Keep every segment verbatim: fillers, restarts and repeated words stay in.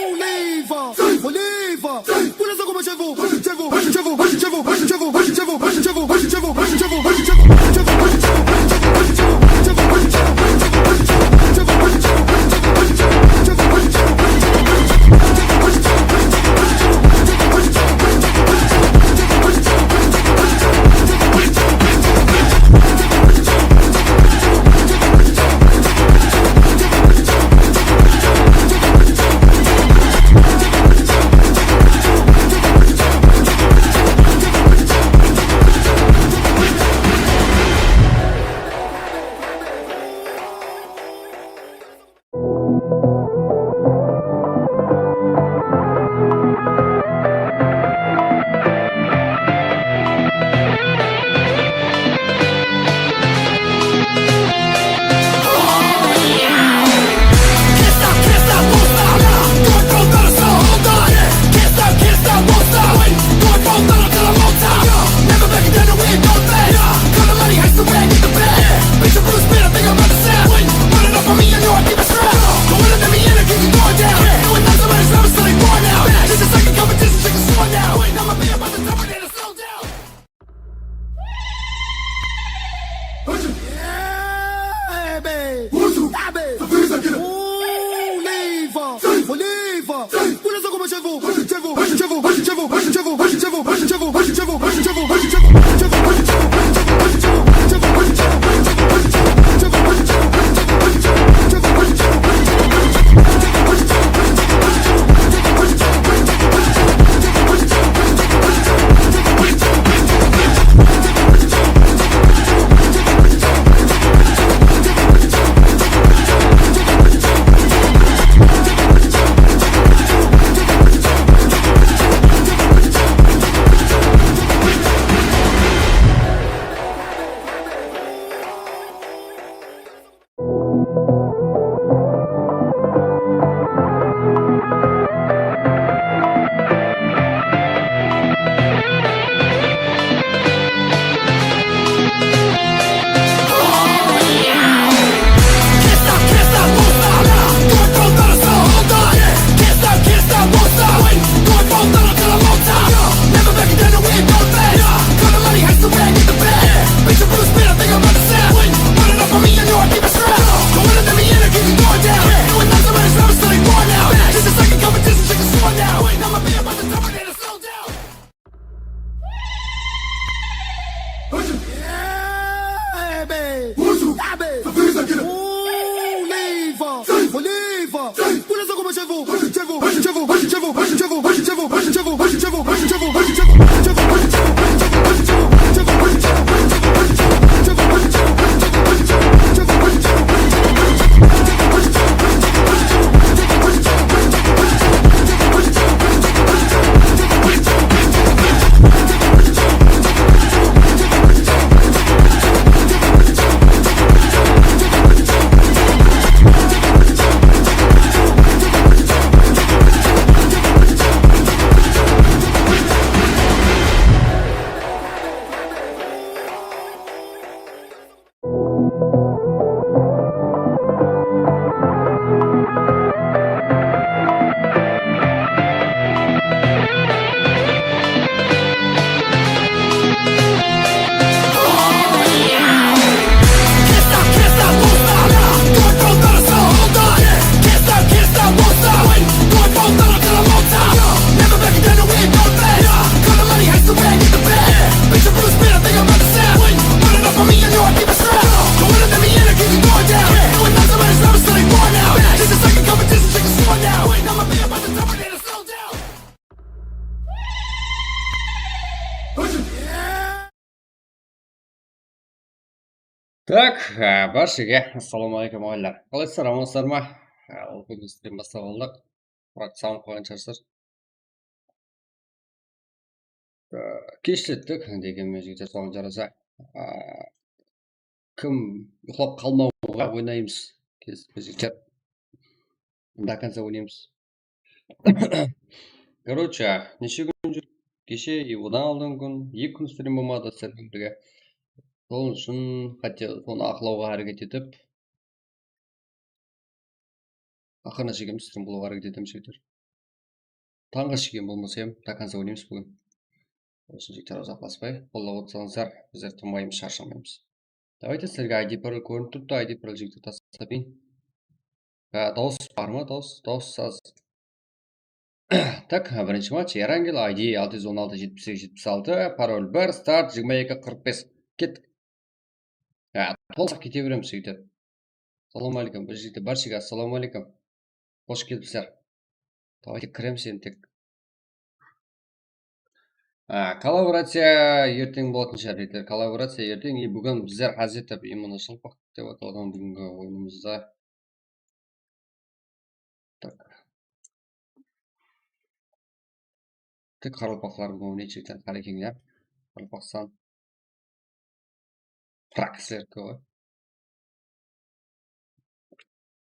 Oliva! Oliva! Pula sa como chevo! Chevo! Oliva! Oliva! Pula sa como chevo! Chevo! Tak, á, bárshege assalawma áleykum, aǵaylar. Qalaysızlar, amansızlar ma? Á, búgin stream baslap aldıq. Biraq salınıp qalǵan shıǵarsızlar. Á, keshlettik, degenmen, jigitler, soǵan jarasa. Á, kim uyıqlap qalmawǵa oynaymız. Keshlettik, jigitler. До конца oynaymız. Короче, neshe kún júr? Keshe и odan aldınǵı kún eki kún stream bolmadı, sizler menen birge. Sol ushın, hátte, sonı aqlawǵa háreket etip, Aqırına shekem strim qılıwǵa háreket etemiz, jigitler. Tańǵa shekem bolmasa hám, до конца oynaymız búgin. Onıń ushın, jigitler, uzaqlaspay qollap otsańızlar, bizler tınbaymız, sharshamaymız. Давайте, sizlerge I D parol kórinip turıptı, I D parol, jigitler, taslap bereyin. Ha, dawıs bar ma? Dawıs, dawıs az. Tak, ha, birinshi match, Erangel, I D altı júz on altı, jetpis segiz, jetpis altı, parol bir, start, jigirma eki, qırq bes. Kettik. Ha, tolsaq kete beremiz, jigitler. Assalamu aleykum, bir jigitler, bárshege assalamu aleykum. Xosh kelipsizler. Давайте kiremiz endi tek. Ha, kollaboraciya erteń bolatın shıǵar, jigitler. Kollaboraciya erteń, e, búgin bizler házir etip, именно Shılpaq dep atalǵan búgingi oyınımızda. Tak. Tek qaraqalpaqlar búgin, jigitler, qarekeń, ya. Qaraqalpaqstan. Prak sizlerki ǵoy.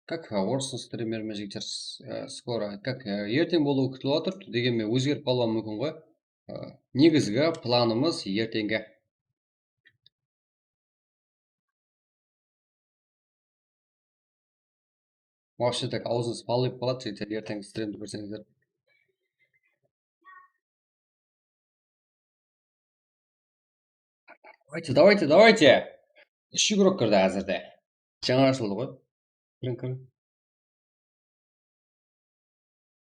Как, e, orıs streamermen, jigitler, e, скоро. Как, e, erteń bolıwı kútilip atır, degenmen ózgerip qalıwı múmkin ǵoy. E, negizgi planımız erteńgi. Вообще так awzıńız pallayıp qaladı, jigitler, erteń strimdi kórseńizler. Давайте, давайте, давайте. Úsh igrok kirdi házirde. Jańa ashıldı ǵoy. Kiriń, kiriń.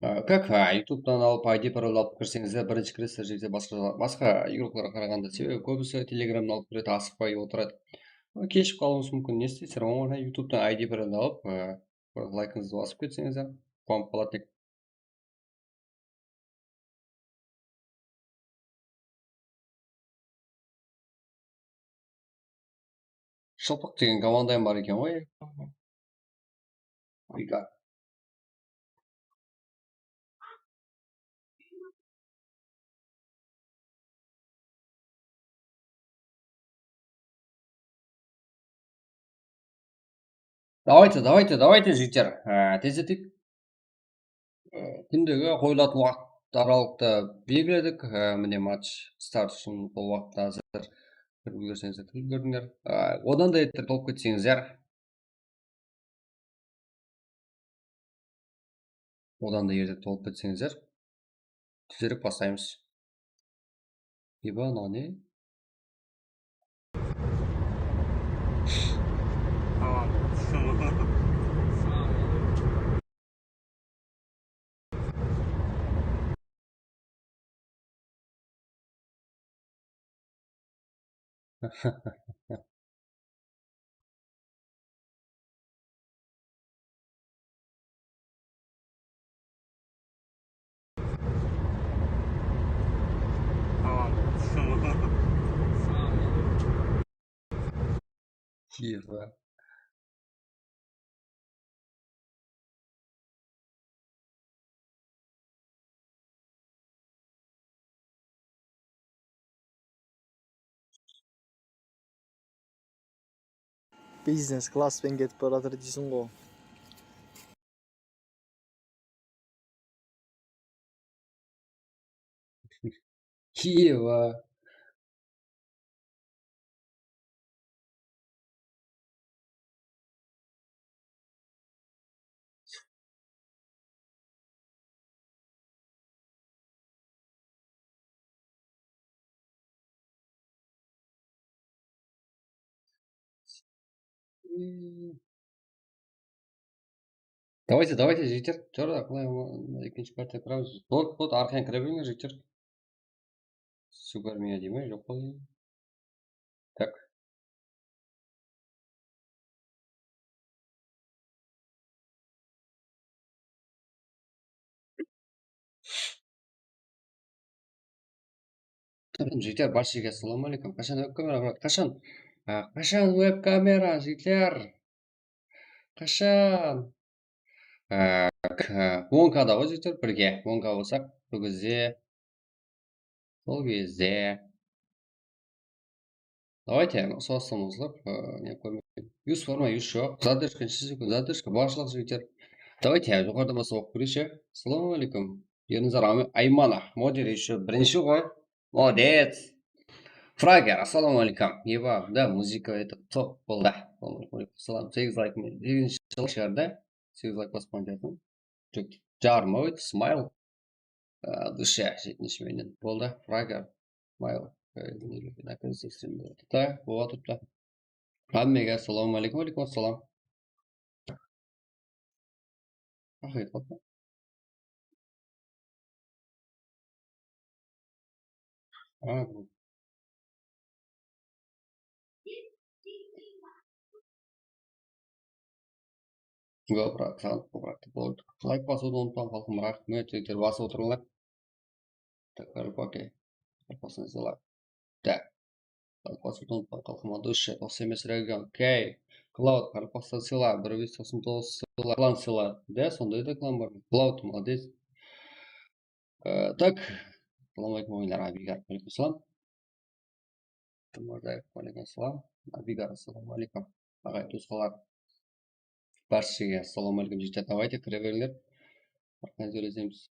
Á, как, á, YouTube'tan alıp, I D parol alıp kirseńizler, birinshi kiresiz, jigitler, basqa, basqa igroklarǵa qaraǵanda. Sebebi kóbisi Telegram'dan alıp kiredi, asıqpay otıradı. Keshigip qalıwıńız múmkin. Ne isteysiz? Ońına YouTube'tan I D parol alıp, á, bir laykıńızdı basıp ketseńizler, quwanıp qaladı tek. Shılpıq degen komandayım bar eken ǵoy. Uyga. Давайте, давайте, давайте, jigitler. Á, tez eteyik. Á, kúndegi qoyılatın waqıt aralıqtı belgiledik. Á, mine, match start ushın bul waqıtta házir kirip úlgerseńizler, kirip úlgerdińler. Á, odan da erterek tolıp ketseńizler. Odan da erterek tolıp ketseńizler, tezirek baslaymız. Eba, mınaw ne? Tamam. Tamam. Eba. Biznes klasspен ketip baratır deyseń ǵo. Kiyewa. Давайте, давайте, jigitler. Jor, aqılay, ekinshi partiya kiramız. Bot, bot, arqayın kire berińler, jigitler. Super miya deymen, joq qolay. Так. Jigitler, bárshege assalamu aleykum. Qashan web kamera, brat? Qashan? A, qashan web kamera, jigitler? Qashan? A, k-, on K da ǵoy, jigitler, birge on K bolsaq, sol gezde, sol gezde. Давайте, soslamızlıq, e, ne koymayın. Yus forma, yus joq. Задержка, неше секунд, задержка, barshılıq, jigitler. Давайте, joqarıdan baslap oqıp kóreyik, ya. Assalamu aleykum. Ernazar Ame-, Aymanov, moder ещё birinshi ǵoy. Молодец. Frager, assalamu aleykum. Eba, да, muzıka, это, top boldı. Assalamu aleykum. Salam, segiz layk, segizinshi shıǵardı. Segiz layk basıp qoyıń. Tek jarma edi, smile. Á, dusha, jetinshi menen. Boldı, Frager. Smile. Á, nelerge nakazat etsin boldı. Da, bola turıptı. Hámmege assalamu aleykum, aleykum assalam. Haqıyqat pa? A, bu. Yoq, biraq, sağ ol, biraq, boldı. Layk basıwdı umıtpań, xalqım, raxmet, jigitler, basıp otırıńlar. Tak, okey. Layk basıńızlar. Tak. Layk basıwdı umıtpań, xalqım, dusha, toqsan bes region, okey. Cloud, qaraqalpaqstan sıyla, bir bes toqsan toǵız sıyla, klan sıyla. Da, sonday da klan bar. Cloud, молодец. Á, tak. Assalawma aleykum, oyınlar, Abigar. Aleykum salam. Tumurday, aleykum salam. Abigar, assalawma aleykum. Aǵay, tuwısqanlar. Bárshege assalawma aleykum, jigitler. Davayte, kire berińler. Bir qáne sóylesemiz.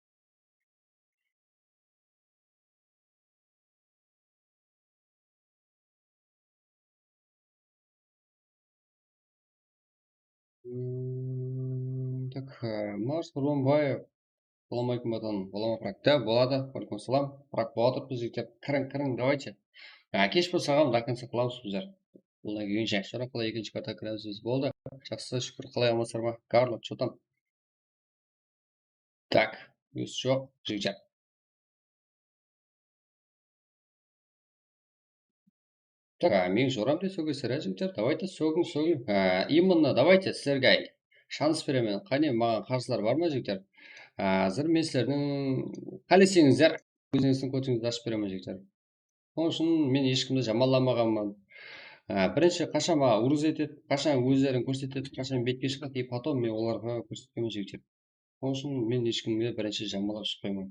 Hmm, tak, e, Mars Qurbanbaev. Assalawma aleykum, bratан. Bola ma, Pragta? Boladı. Aleykum salam. Prag bola turıptı, jigitler. Kiriń, kiriń, давайте. Ha, kesh bolsa da, до конца qılamız bizler. Bunnan keyin jaqsı, qalay, ekinshi karta kiremiz biz. Boldı. Jaqsı, shúkir. Qalay, amansızlar ma? Garlov, что там? Так, ús joq, jigitler. Так, a, meniń joram da sógilsir, á, jigitler. Давайте, sógiń, sógiń. A, именно, давайте, sizlerge шанс beremen. Qáne, maǵan qarsılar bar ma, jigitler? A, házir men sizlerdiń qáleseńizler, ózińizdiń kótińizdi ashıp beremen, jigitler. Sonıń ushın men hesh kimdi jamanlamaǵanman. Á, birinshi qashan maǵan urız etedi, qashan ózlerin kórsetedi, qashan betke shıǵadı, и потом men olarǵa kórsetkenmen, jigitler. Sonıń ushın men hesh kimdi birinshi jamanlap shıqpayman.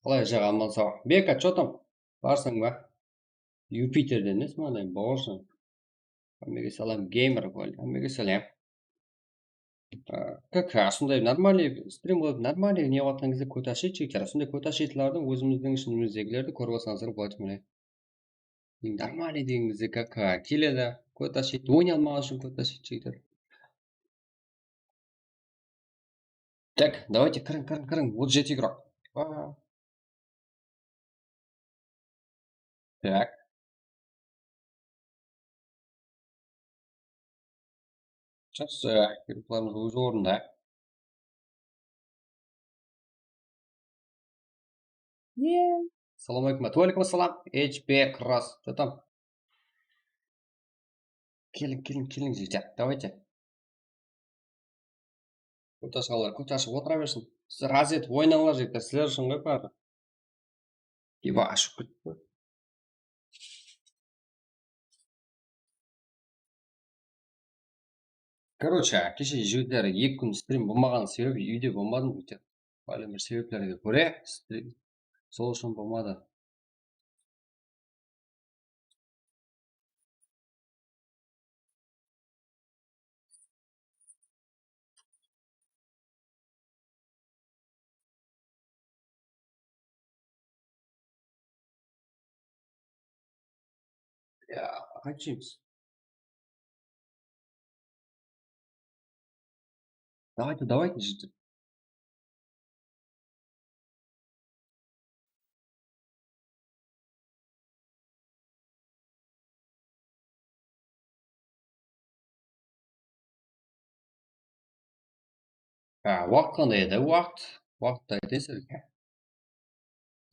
Qalay, jaǵa, aman saw? Beka, что там? Barsań ba? Yupiterden emes, mınaday bawırsın. Hámmege salam, geymer, hámmege salam. Á, kaka, usınday нормальный strim qılıp, нормальный ne qılıp atqan gezde kótashet jigitler, usınday kótashetlardıń ózimizdiń ishimizdegilerdi kórip alsańızlar boladı, mine. Нормальный degen gezde kaka keledi, kótashet, oynay almaǵan ushın kótashet jigitler. Так, давайте, kiriń, kiriń, kiriń. Отыз жеті игрок. А. Так. Jaqsı, игрокlarımız óz ornında. Assalawma aleykum. Wa aleykum assalam. H P Cross. Что там? Keliń, keliń, keliń, jigitler. Давайте. Kótashalar, kótashıp otıra bersin. Siz razı etip oynańlar, jigitler. Sizler ushın ǵoy, báribir. Eba, ashıp ketip qoy. Короче, keshe, jigitler, eki kún strim bolmaǵan sebebi úyde bolmadım, óte. Bálkir bir sebeplerge kóre strim. Sol ushın bolmadı. Ya, qaytsaymiz? Давайте, давайте, jigitler. Ha, waqıt qanday edi? Waqıt, waqıttı aytayın sizlerge.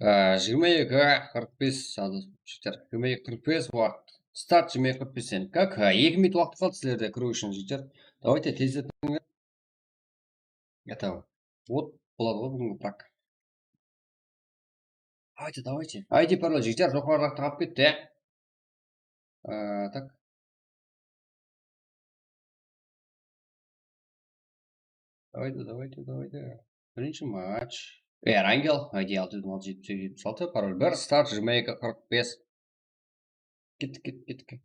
Á, jigirma eki qırq bes, jigitler, jigirma eki qırq bes waqıt. Start jigirma eki qırq besten. Как? Á, eki minut waqıt qaldı sizlerde kiriw ushın, jigitler. Давайте, tezletińler. Это вот boladı ǵoy búgingi prak. Давайте, давайте. I D parlar, jigitler, joqarıraqta qalıp ketti, ya. Á, так. Давайте, давайте, давайте. Birinshi match. Erangel, I D altı júz on altı, jetpis segiz, jetpis altı, parol bir, start jigirma eki qırq bes. Kettik, kettik, kettik.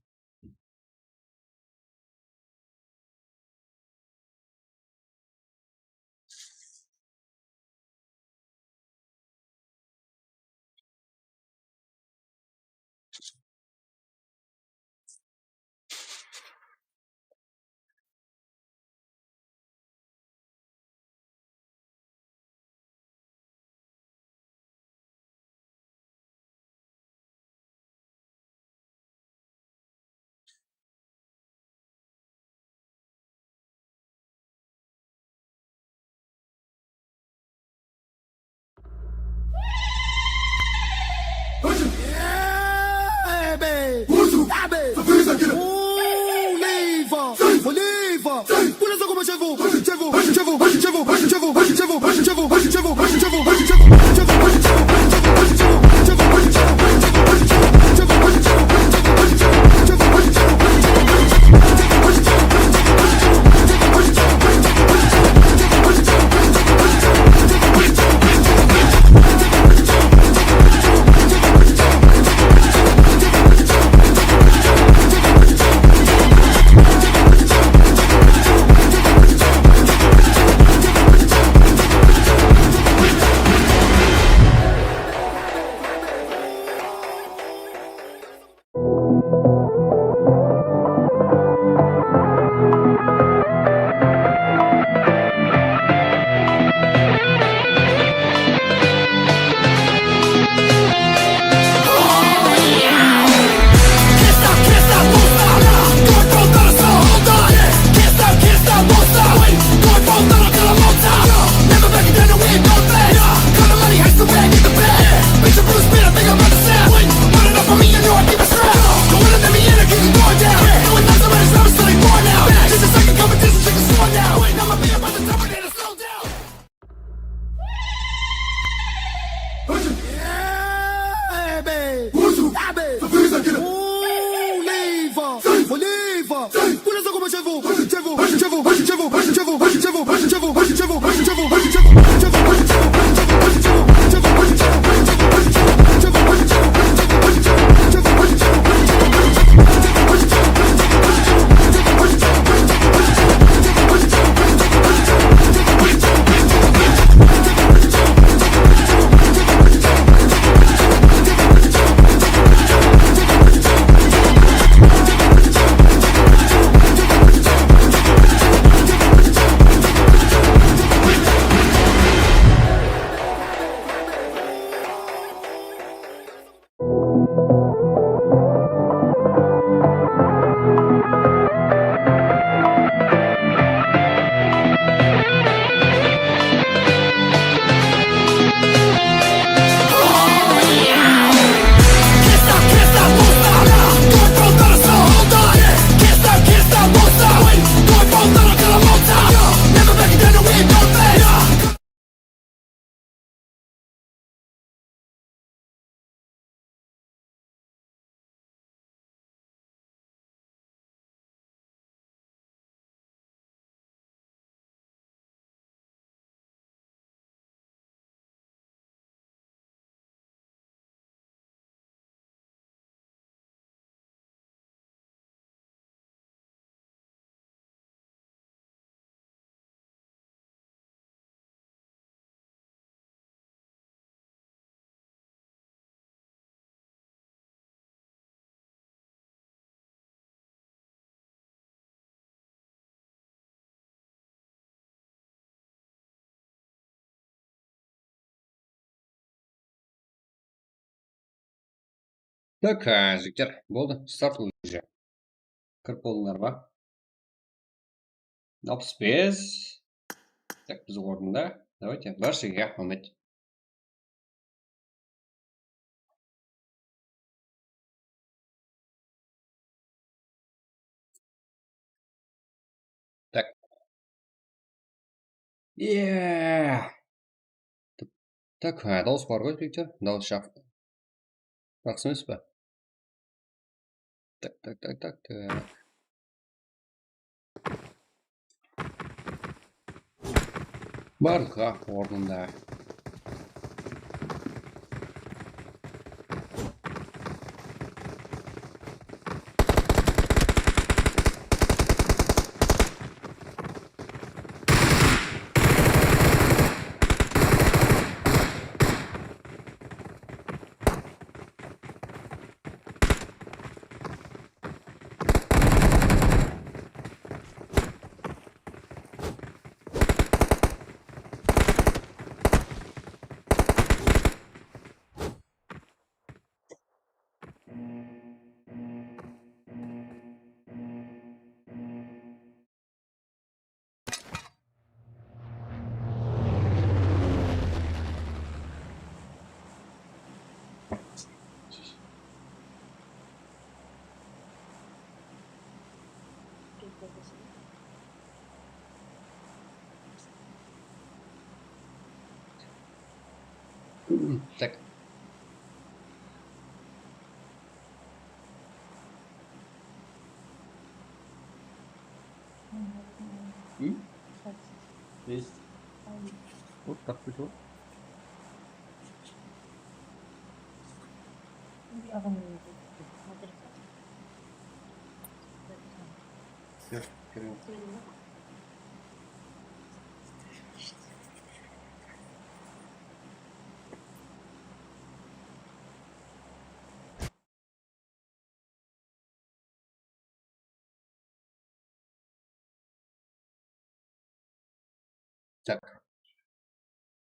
Por essa como chegou, chegou, chegou. Tak, há, jigitler, boldı, start qılıp júr. Kirip boldıńlar ma? Alpıs bes. Tak, biz ornında. Давайте, bárshege raxmet. Tak. Yeah. Tak, há, dawıs bar ǵoy, jigitler. Dawıs jaq-, jaqsı emes pa? Tak, tak, tak, tak, tak. Barlıqqa ornında. Tak. М? Есть. Вот так вот. Всё, кірем. Так.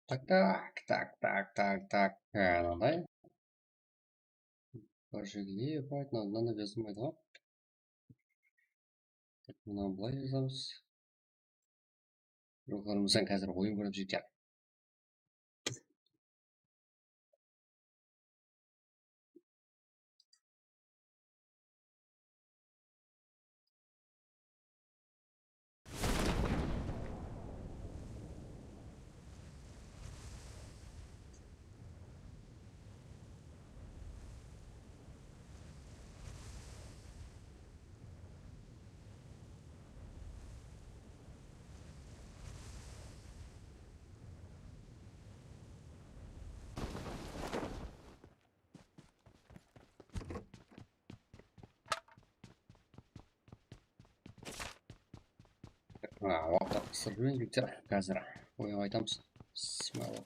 Так, так, так, так, так, так. Há, mınaday. Bir jerge epaydı, mına, mına bezdim aydı ǵoy. Tak, mına bılay jazamız. Joqarımızdan házir oyın kórip jeter. Ha, waqıt ısırıp júrgen jigitler házir. Oyın aytamız. Smile.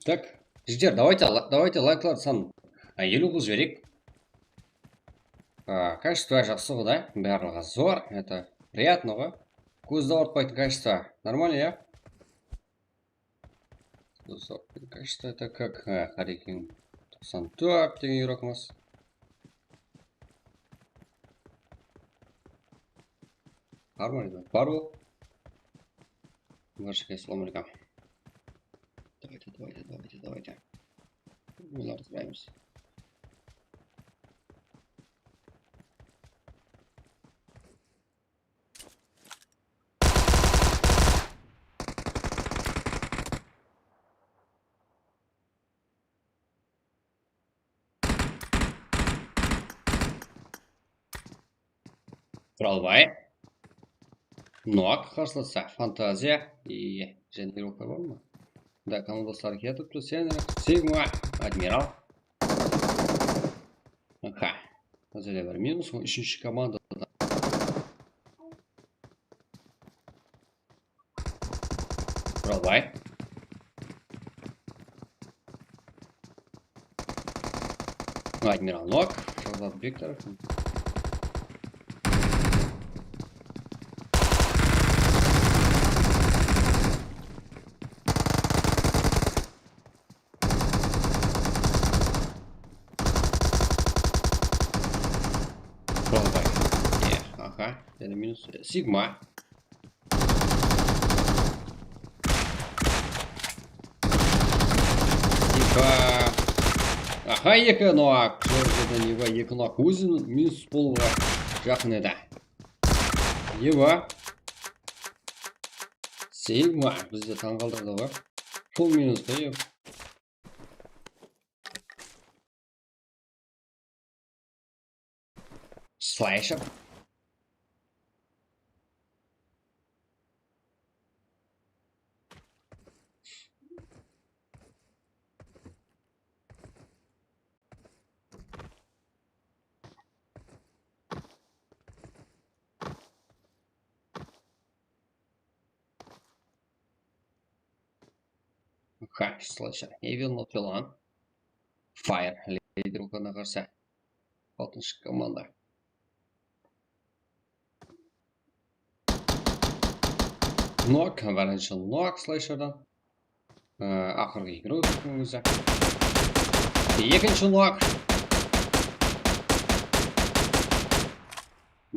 Так, jigitler, давайте, давайте лайклар санын eliw qılıp jibereyik. А, качество jaqsı ǵo da, barlıǵı zor, это приятно ǵo. Kózdi awırtpaytın качество, нормально, ya? Качество это как, ha, Qareken toqsan tórt degen игрокımız. Нормально, пару. Barshege assalawma aleykum. Давайте, давайте, давайте, давайте. Bulardı qıraymız. Quralbay. Nok, qarshılasa, Fantaziya. Iye, jáne bir oklar bar ma? Da, komandası hareket etipti. Sen, Sigma, Admiral. Aha. Házirde bir minus, úshinshi komandadan. Quralbay. Admiral nok, Shahzad Bektorov. Quralbay. Ye, aha, jáne minus. Sigma. Eka. Aha, eki nok. Jor jerden eki, eki nok. Ózi minus bolıwǵa jaqın edi. Eba. Sigma bizdi tań qaldırdı ǵoy. Full minus ta, ep. Slasher. Ха, slasher. Evil not yolǵan. Fire. Lider oklarına qarsı. Altınshı komanda. Nok, birinshi nok slasherdan. Ee, aqırǵı igru ózi. Ekinshi nok.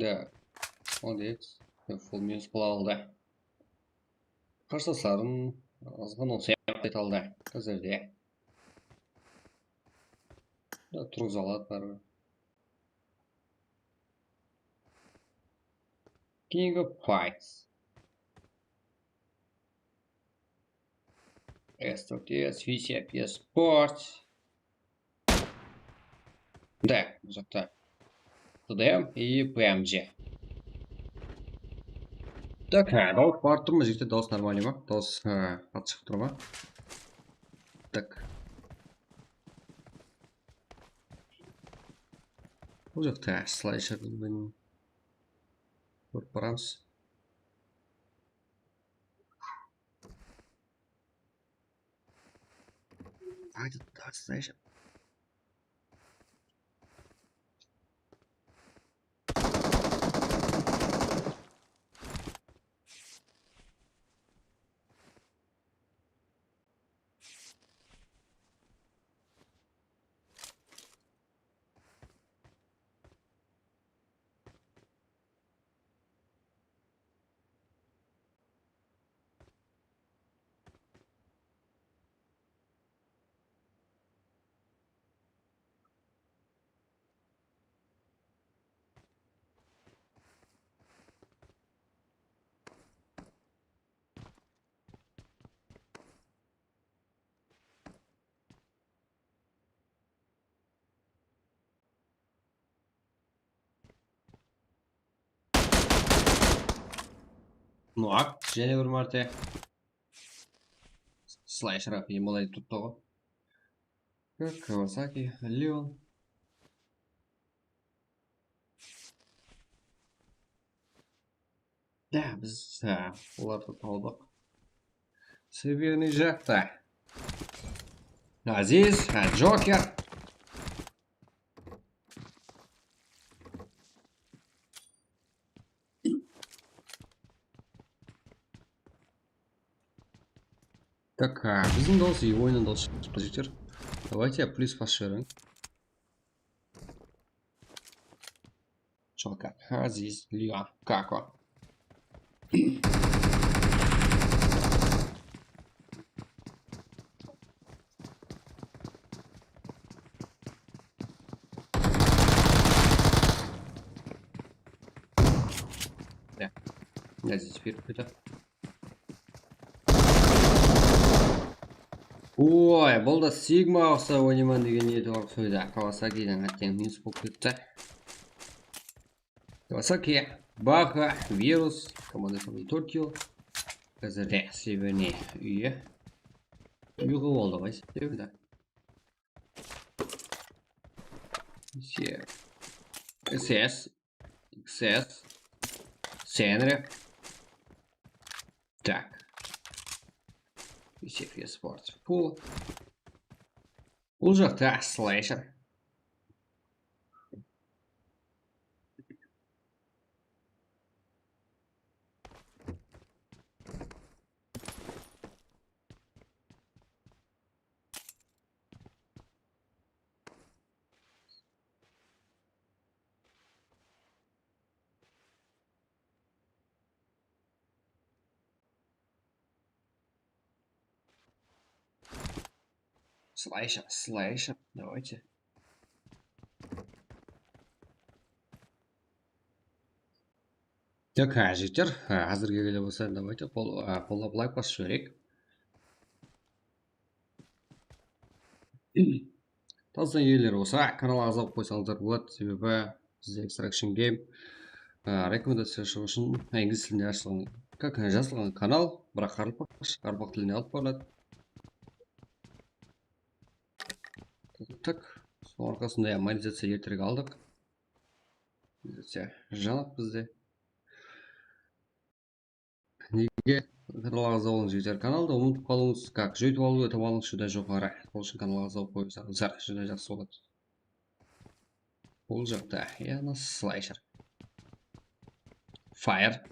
Da. Молодец. Full minus qıla aldı. Qarsılasların azǵan on segiz ayta aldı. Házirde. Da turǵıza aladı báribir. King of Fights. S tórt S, Visi P S Sport. Da, bul jaqta T D M и P M G. Так, ha, dawıs barıp tur ma, jigitler? Dawıs нормальный ma? Dawıs, ha, qattı shıǵıp tur ma? Так. Bul jaqta slasherdi kórip baramız. Haydi, slasher. Noak, jáne bir márte. Slasher aq, em alay turıptı ǵo. Kawasaki, Leon. Da, biz, ha, olardı tawdıq. Severniy jaqta. Aziz, ha, Joker. Так, а, biziń dawıs, e, oyınnıń dawısı shıqpay jigitler. Давайте, плюс basıp jiberiń. Чё, как? Aziz, Leon, Kako. Да. Aziz, berip kete. Oy, bul da Sigma uqsap oynayman degen niyeti bar qoydı. Kawasakiden átteń minus bolıp ketti. Kawasaki, Baha, Virus, komanda sonu Tokio. Házirde Severniy úyi. Uyǵı boldı ǵoy, Severniy. S S, X S, Senri. Так. Юсефия Спорт. Пул. Bul jaqta slasher. Слайшер, слайшер, давайте. Так, há, jigitler, há, házirge kele bolsa, давайте, qol, há, qollap layk basıp jibereyik. Tazdan egeler bolsa, kanalǵa aǵza bolıp qoysańızlar boladı, sebebi bizde Extraction Game, há, rekomendaciya shıǵıw ushın inglis tilinde ashılǵan, как, jazılǵan kanal, biraq qaraqalpaq, qaraqalpaq tilinde alıp barıladı. Tak, sonıń arqasında, ya, monetizaciya erterek aldıq. Bizde janıq bizde. Nege kanalǵa aǵza bolıń, jigitler? Kanaldı umıtıp qalıwıńız, как, jóytip alıwdı tap alıń, júdá joqarı. Sol ushın kanalǵa aǵza bolıp qoysańızlar, júdá jaqsı boladı. Bul jaqta yaǵnıy slasher. Fire.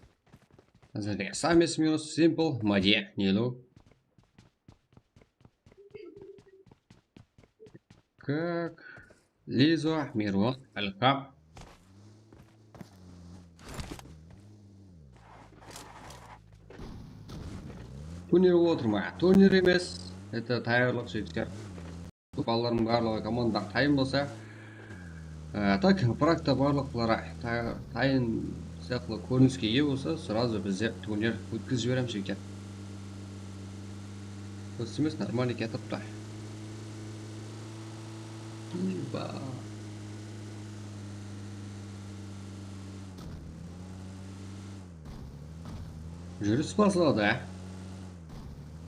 Házirde Samis minus Simple, Madiye, Nilu. Как? Lizo, Mirvan, Alkap. Turner otırma. Turner emes. Это tayarlıq, jigitler. Balalardıń barlıǵı komanda tayın bolsa, e, так, prakta barlıqları ta-, tayın sıyaqlı kóriniske iye bolsa, сразу bizde turner ótkizip jiberemiz, jigitler. Dúrıs emes, нормальный kiyatırıptı. Eba. Júris basıladı.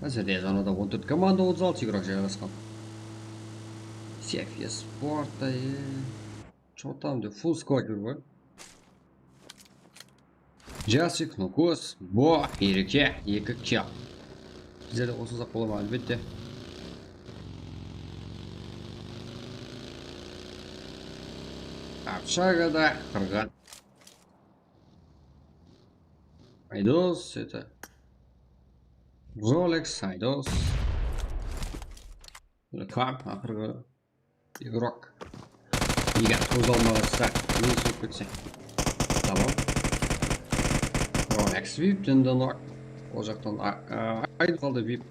Házirde zonada on tórt komanda, otız altı igrok jaylasqan. Sefiya Sporta, e. Что там, de, full squad júr ǵoy. Jasik, Nukos, Bo, Erke, eki kill. Bizlerde qosılsaq bola ma, álbette. Общагada qırǵan. Aydos, это. Rolex, Aydos. Kam, aqırǵı igrok. Eger kóz almaǵa shıqsa, minus bolıp ketse. Tamam. Rolex vip, endi nok. Ol jaqtan a-, a-, Aydos qaldı vip.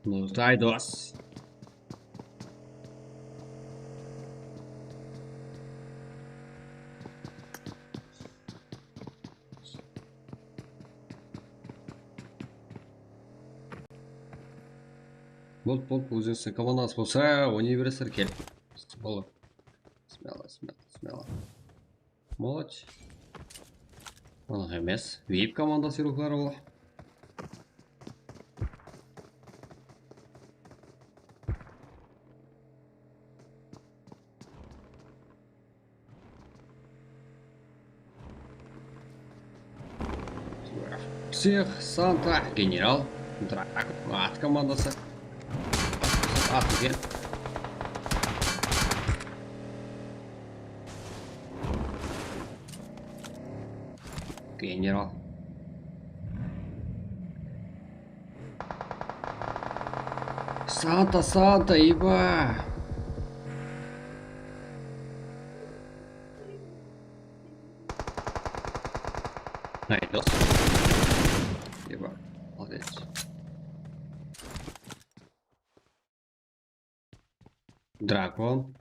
Nurtay dos. Bolt, bolt, ózińizdiń komandańız bolsa, oynay beresizler kelip. Bola. Смело, смело, смело. Молодец. Anıq emes. Vip komandası yurıqları ol. Psix, Santa, General, Drak, at komandası. At eken. General. Santa, Santa, iba. Ay, dos. Iba, молодец. Drakon.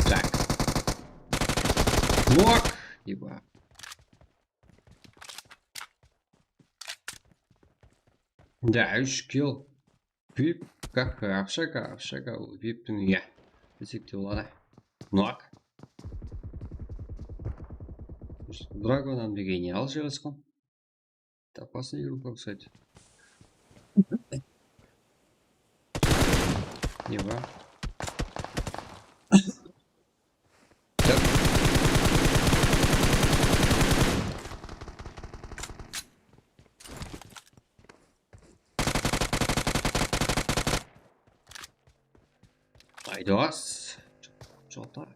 Tak. Nok. Iba. Da, úsh kill. Vip, как, общага, общага, ol Viptiń, iya. Desek te boladı. Nok. Dragon and Genial jaylasqan. Опасный игру, как сказать. Eba. Aydos. Jota.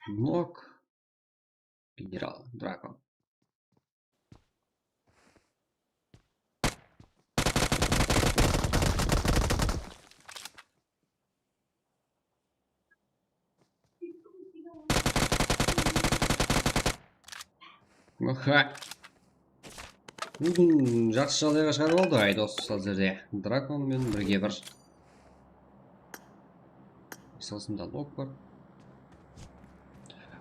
Nok. General Drakon. Aha. Búgin jaqsı jaǵdayǵa shıǵarıp aldı Aydos házirde. Drakon menen birge bir. Esasında log bar.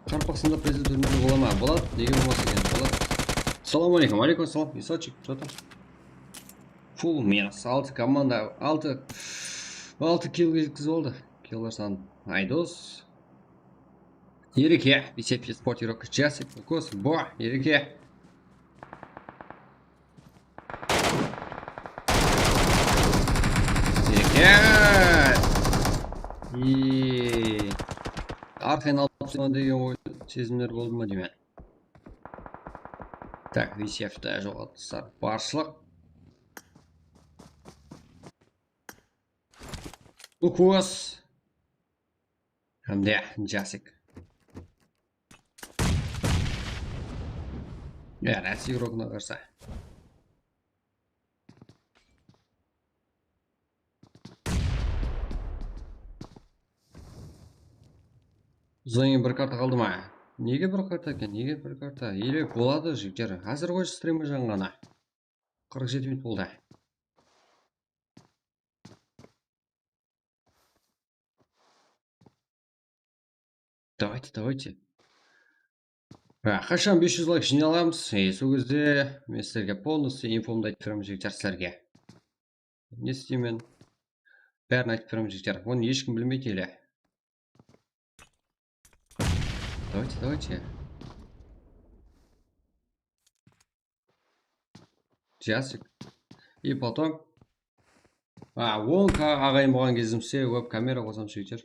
Qaraqalpaqstanda prezident úrmege bola ma? Boladı. Nege bolmas eken? Boladı. Assalamu aleykum. Aleykum assalam. Isachik, что там? Full minus altı komanda, altı, altı kill jetkizip aldı. Killlar sanı. Aydos. Ereke, bicep, sport, ereke, chasik, kos, bo, ereke. Ereke. Ey. Arqayın alıp tastayman degen oy, sezimler boldı ma deymen. Tak, V C F-ti joǵalttı sarıp barshılıq. Ukos. Hám de jasik. Ya, Rossiya igrogına qarsı. Bizden keyin bir karta qaldı ma? Nege bir karta eken? Nege bir karta? Ele boladı, jigitler. Házir ǵoy strimimiz janǵanı. Qırq jeti minut boldı. Давайте, давайте. Ha, qashan bes júz layk jıynay alamız, e, sol gezde men sizlerge полностью infomdı aytıp beremen, jigitler, sizlerge. Ne isteymen? Bárin aytıp beremen, jigitler. Onı hesh kim bilmeydi ele. Давайте, давайте. Jasik. И потом. A, on K aǵayin bolǵan gezimizde web kamera qosam, jigitler.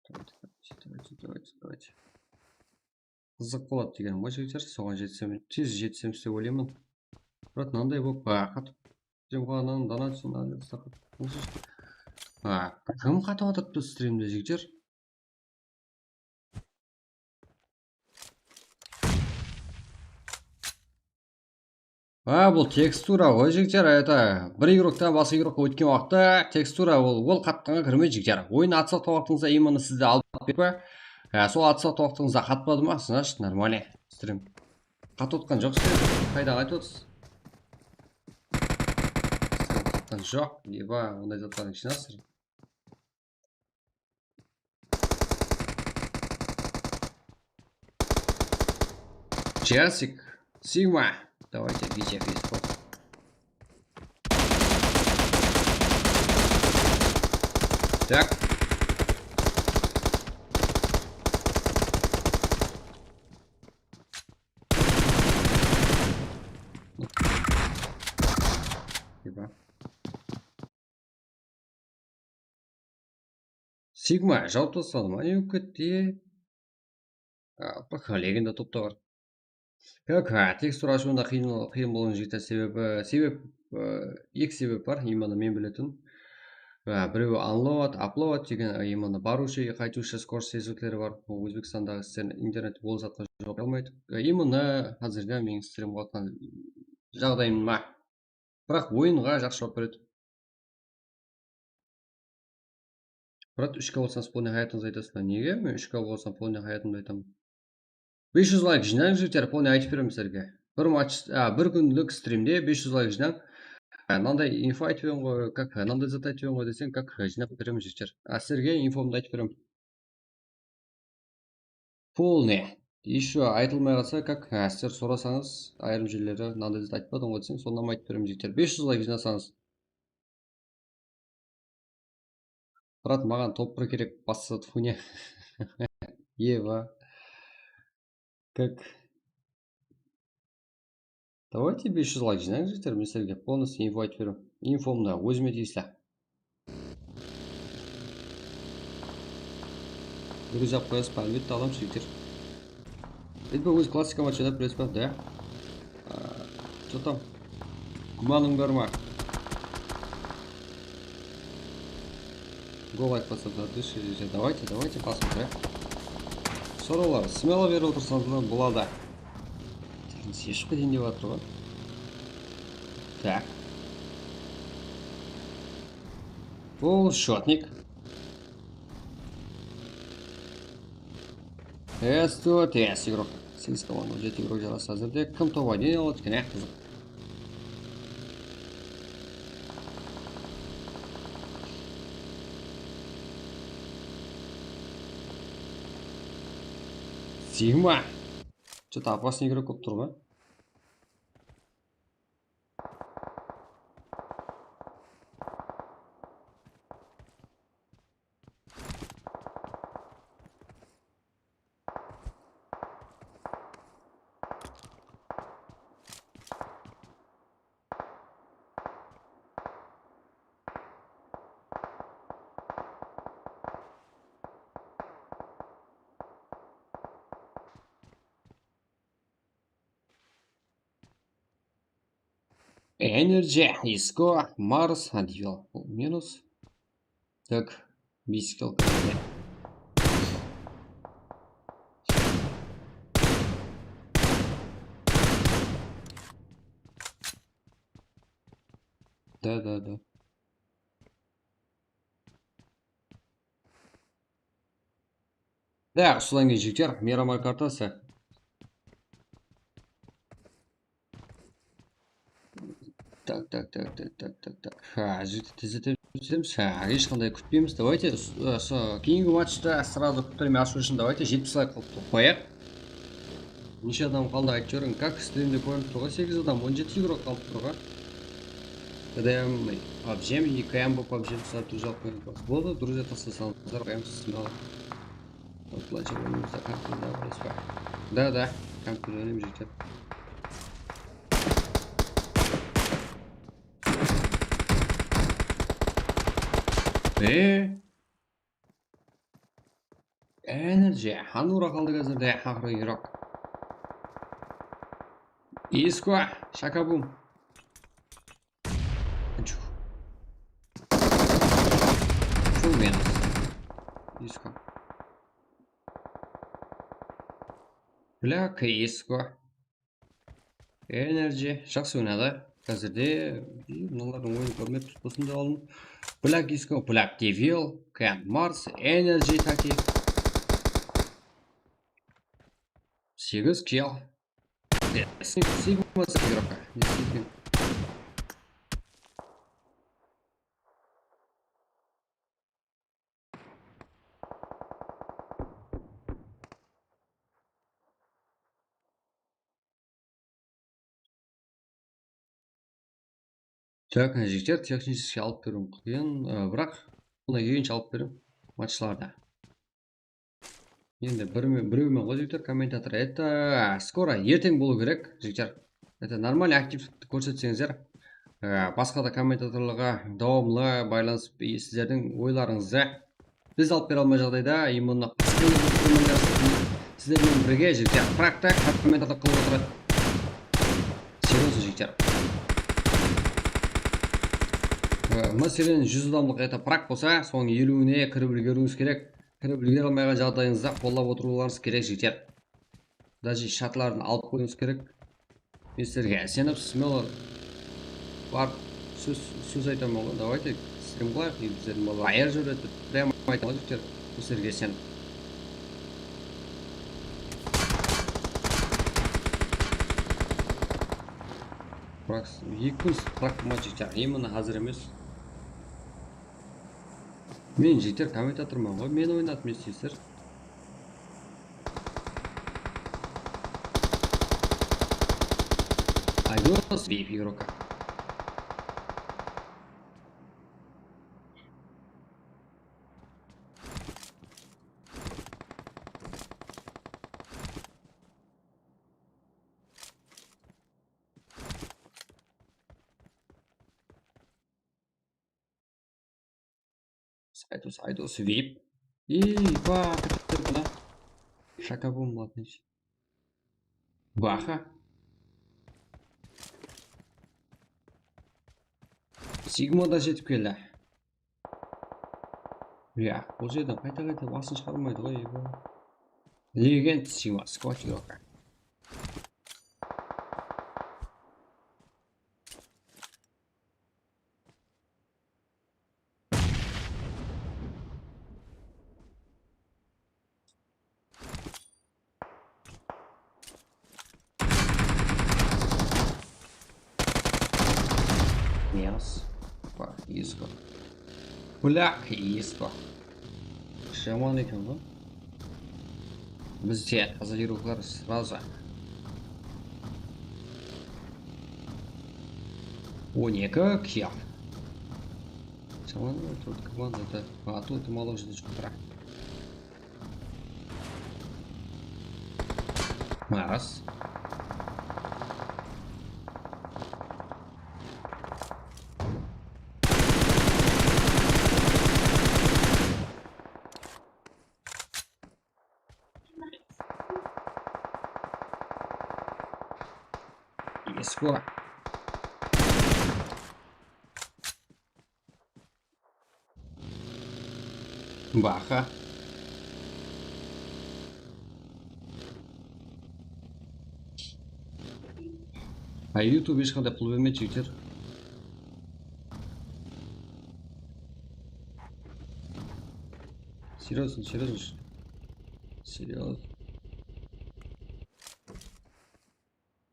Давайте, давайте, давайте, давайте, давайте. Qızıq boladı degenim ǵoy, jigitler. Soǵan jetsem, tez jetsemiz dep oylayman. Brat, mınanday bolıp, a, qatıp. Jemxanadan dana tushsin, a, dep saqlap. Ha, kim qatıp atırıptı strimde, jigitler? A, bul tekstura ǵoy, jigitler, это, bir igroktan basqa igrokqa ótken waqıtta tekstura ol, ol qatqanǵa kirmeydi, jigitler. Oyın atsa waqtıńızda именно sizdi alıp berip pa? Ha, sol atsa waqtıńızda qatpadı ma? Значит, нормально. Strim. Qatıp otqan joq strim. Qaydaǵı aytıp otırsız? Strim qatqan joq. Eba, onday zatlardıń ishine asır. Часик, Сигма. Давайте, бить, я весь. Tak. Спасибо. Sigma, jawıp tasladım. Áne, ótip ketti. A, bak, legenda topta bar. Kak, ha, tekstura ashıwında qıyın, qıyın bolǵan jigitler sebebi, sebep, e, eki sebep bar, именно men biletin. E, birewi unload, upload degen, e, именно barıwshı, qaytıwshı, скорость tezlikleri bar. Bul Ózbekstandaǵı sizlerdiń internet ol zatqa juwap almaydı. E, именно házirgi meniń strim qılatqan jaǵdayım ma. Biraq oyınǵa jaqsı juwap beredi. Brat, úsh K bolsańız, полный hayatıńızdı aytasız ba? Nege men úsh K bolsam, полный hayatımdı aytaman? Bes júz layk jıynań, jigitler, полный aytıp beremen sizlerge. Bir match, a, bir kúnlik strimde bes júz layk jıynań. A, mınanday info aytıp beremen ǵoy, как, mınanday zat aytıp beremen ǵoy deseń, как, jıynap beremen, jigitler. A, sizlerge infomdı aytıp beremen. Полный. Ещё aytılmay qalsa, как, há, sizler sorasańız, ayırım jerleri mınanday zat aytpadıń ǵoy deseń, sonnan aytıp beremen, jigitler. Bes júz layk jıynasańız. Brat, maǵan top bir kerek, bassa, tfu, ne. Eva. Как. Давайте bes júz layk jıynań, jigitler, men sizlerge полностью info aytıp beremen. Info mına, ózime tiyisli. Gruzap qoyasız ba? Álbette alamız, jigitler. Álbette, óz klassika matchı oynap bilesiz ba? Да. А, что там? Gúmanıń bar ma? Gol aytpasa da, dúshirese. Давайте, давайте, посмотрим. Sorawlar, смело berip otırsańız da boladı. Tekin seship keteyin dep atır ǵoy. Так. Bul счётник. Тесто, тес, игрок. Segiz komanda, on jeti игрок jarası házirde. Kim top один aladı eken, e, qızıq. Sigma. Что-то опасный игрок bolıp tur ǵoy. Energy, Isko, Mars, Advil. Bul minus. Так, bicycle. Да, да, да. Да, usıdan keyin jigitler, Miramar kartası. Так, так, так, так, так, так, так. Ha, jigitler, tezletip ketemiz. Ha, hesh qanday kútpeymiz. Давайте, s-, s-, keyingi matchta сразу kúttirmey ashıw ushın давайте jetpis layk qılıp qoyayıq. Neshe adam qaldı aytıp jiberiń. Как, strimde kórinip tur ǵoy, segiz adam, on jeti игрок qalıp tur ǵoy. T D M PUBG, eki M bolıp PUBG sızıp tur, jawap qoyıń. Boladı, друзья taslasańızlar, qoyamız, sizin bala. Bılaysha oynaymız da, kompyuterda bilesiz ba? Да, да, kompyuterda oynaymız, jigitler. E? Energy, Hanura qaldı házirde, aqırı yuraq. Isko, Shakabum. Júk. Júk, minus. Isko. Black, Isko. Energy, jaqsı oynadı. Házirde, e, mınalardıń oyının kórmeppiz, bolsın dep aldım. Black Isko, Black Devil, Ken Mars, Energy taki. Segiz kill. E, Sig-, Sigma, Sigma, Sigma. Так, mına jigitler, технический alıp beriw qıyın, ı, biraq Bunday kúyinshi alıp berem matchlarda. Endi bir me-, birew men ǵoy, jigitler, kommentator. Это skoro erteń bolıw kerek, jigitler. Это нормальный aktivlikti kórsetseńizler, e, basqa da kommentatorlarǵa dawamlı baylanıs, e, sizlerdiń oylarıńızdı biz alıp bere almay jaǵdayda, именно sizler menen birge, jigitler, frakta kommentatorlıq qılıp otıradı. Серьёзно, jigitler. E, máselen, júz adamlıq это frak bolsa, sonıń eliwine kirip úlgeriwińiz kerek. Kirip úlgere almayǵan jaǵdayıńızda qollap otırıwlarıńız kerek, jigitler. Даже shatlardı alıp qoyıwıńız kerek. Men sizlerge isenip, smeler barıp sóz, sóz aytaman ǵoy. Давайте, stream qılayıq, и bizlerdiń balalar ayır júredi dep, прямо aytaman ǵoy, jigitler. Men sizlerge isenip. Biraq eki kún, biraq, jigitler, именно házir emes. Men, jigitler, kommentatorman ǵoy, men oynatmayın, jigitler. Aydos, vip игрока. Aydos, Aydos, vip. Ey, ba, bitirdi da. Shakabon, ладно. Baha. Sigma da jetip keldi. Ya, bul jerden qayta-qayta basın shıǵarmaydı ǵoy, ey, ba. Legend Sigma, squad игрока. Minus. Bak, isko. Black isko. Shaman eken ǵoy. Bizde taza yurıqlar сразу. On eki kill. Shaman ǵoy, тут команда-то. А тут мало уже чыǵıp tura. Ras. Esko. Baha. Ay, YouTube hesh qanday pul bermeydi, jigitler. Серьёзно, серьёзно. Серьёзно.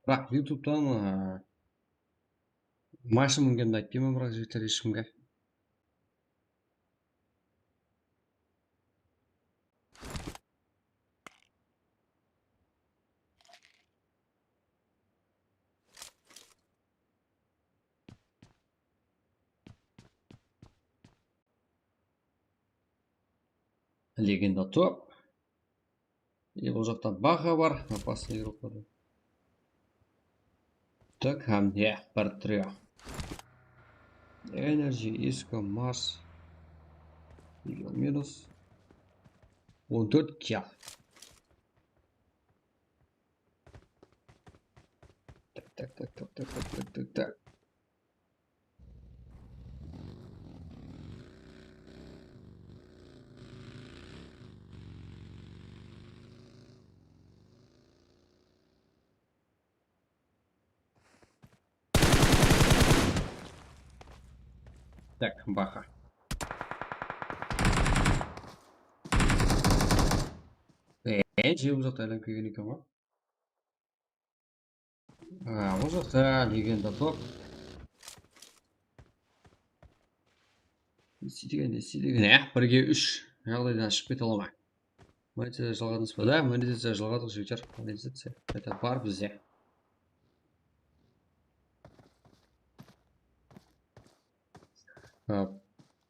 Biraq YouTube'tan, ıı, mashın mingenimdi aytpayman, biraq, jigitler, hesh kimge. Legenda top. E, ol jaqta Baha bar, опасный игрокlar. Tak, hám, ya, bir trio. Energy, Isko, Mars. Minus. On tórt kill. Tak, tak, tak. Tak, Baha. E, jep uzaqta aylanıp kelgen eken ǵoy. A, ol jaqta legenda top. Ne isteydi eken, ne isteydi eken? Eh, birge úsh jaǵdaydan shıǵıp kete ala ma? Monetizaciya jalǵadınız ba? Da, monetizaciya jalǵadıq, jigitler. Monetizaciya. Qayta bar bizde. Hop.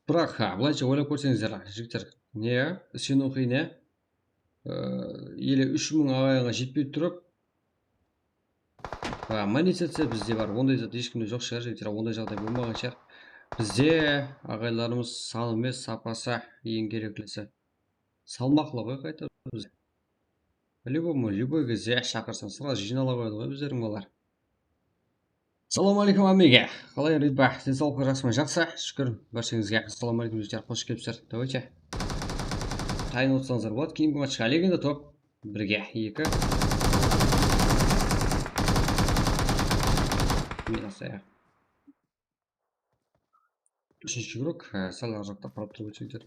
Biraq, ha, bılayınsha oylap kórseńizler, jigitler, ne, isenukıy ne, e, ele úsh mıń aǵayınǵa jetpey turıp, ha, monetizaciya bizde bar, onday zat hesh kimde joq shıǵar, jigitler, onday jaǵday bolmaǵan shıǵar. Bizde aǵaylarımız sanı emes, sapası eń kereklisi. Salmaqlı ǵoy qayta bizde. По-любому, любой gezde shaqırsań, сразу jıynala qoyadı ǵoy bizlerdiń balalar. Assalawma áleykum, ámege. Qalay, Ridba? Densawlıqlar jaqsı ma? Jaqsı, shúkir. Bársheń-izge assalawma áleykum, doslar. Xosh kelipsizler. Давайте. Tayın otsańızlar boladı. Keyingi matchqa legenda top. Birge, eki. Minus, ya. Úshinshi igrok, e, sál arjaqta qarap turıp ótseńler.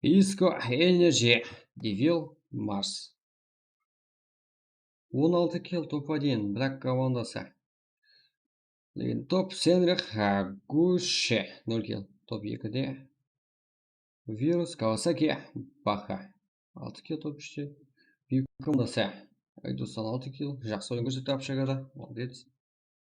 Isko, Energy, Devil, Mars. On altı kill, top один, Black komandası. Lekin top Senrix, e, Gushe, nol kill, top ekide. Virus, Kawasaki, Baha, altı kill, top úshte. Big komandası. Aydostan, altı kill. Jaqsı oyın kórsetti, obshagada. Молодец.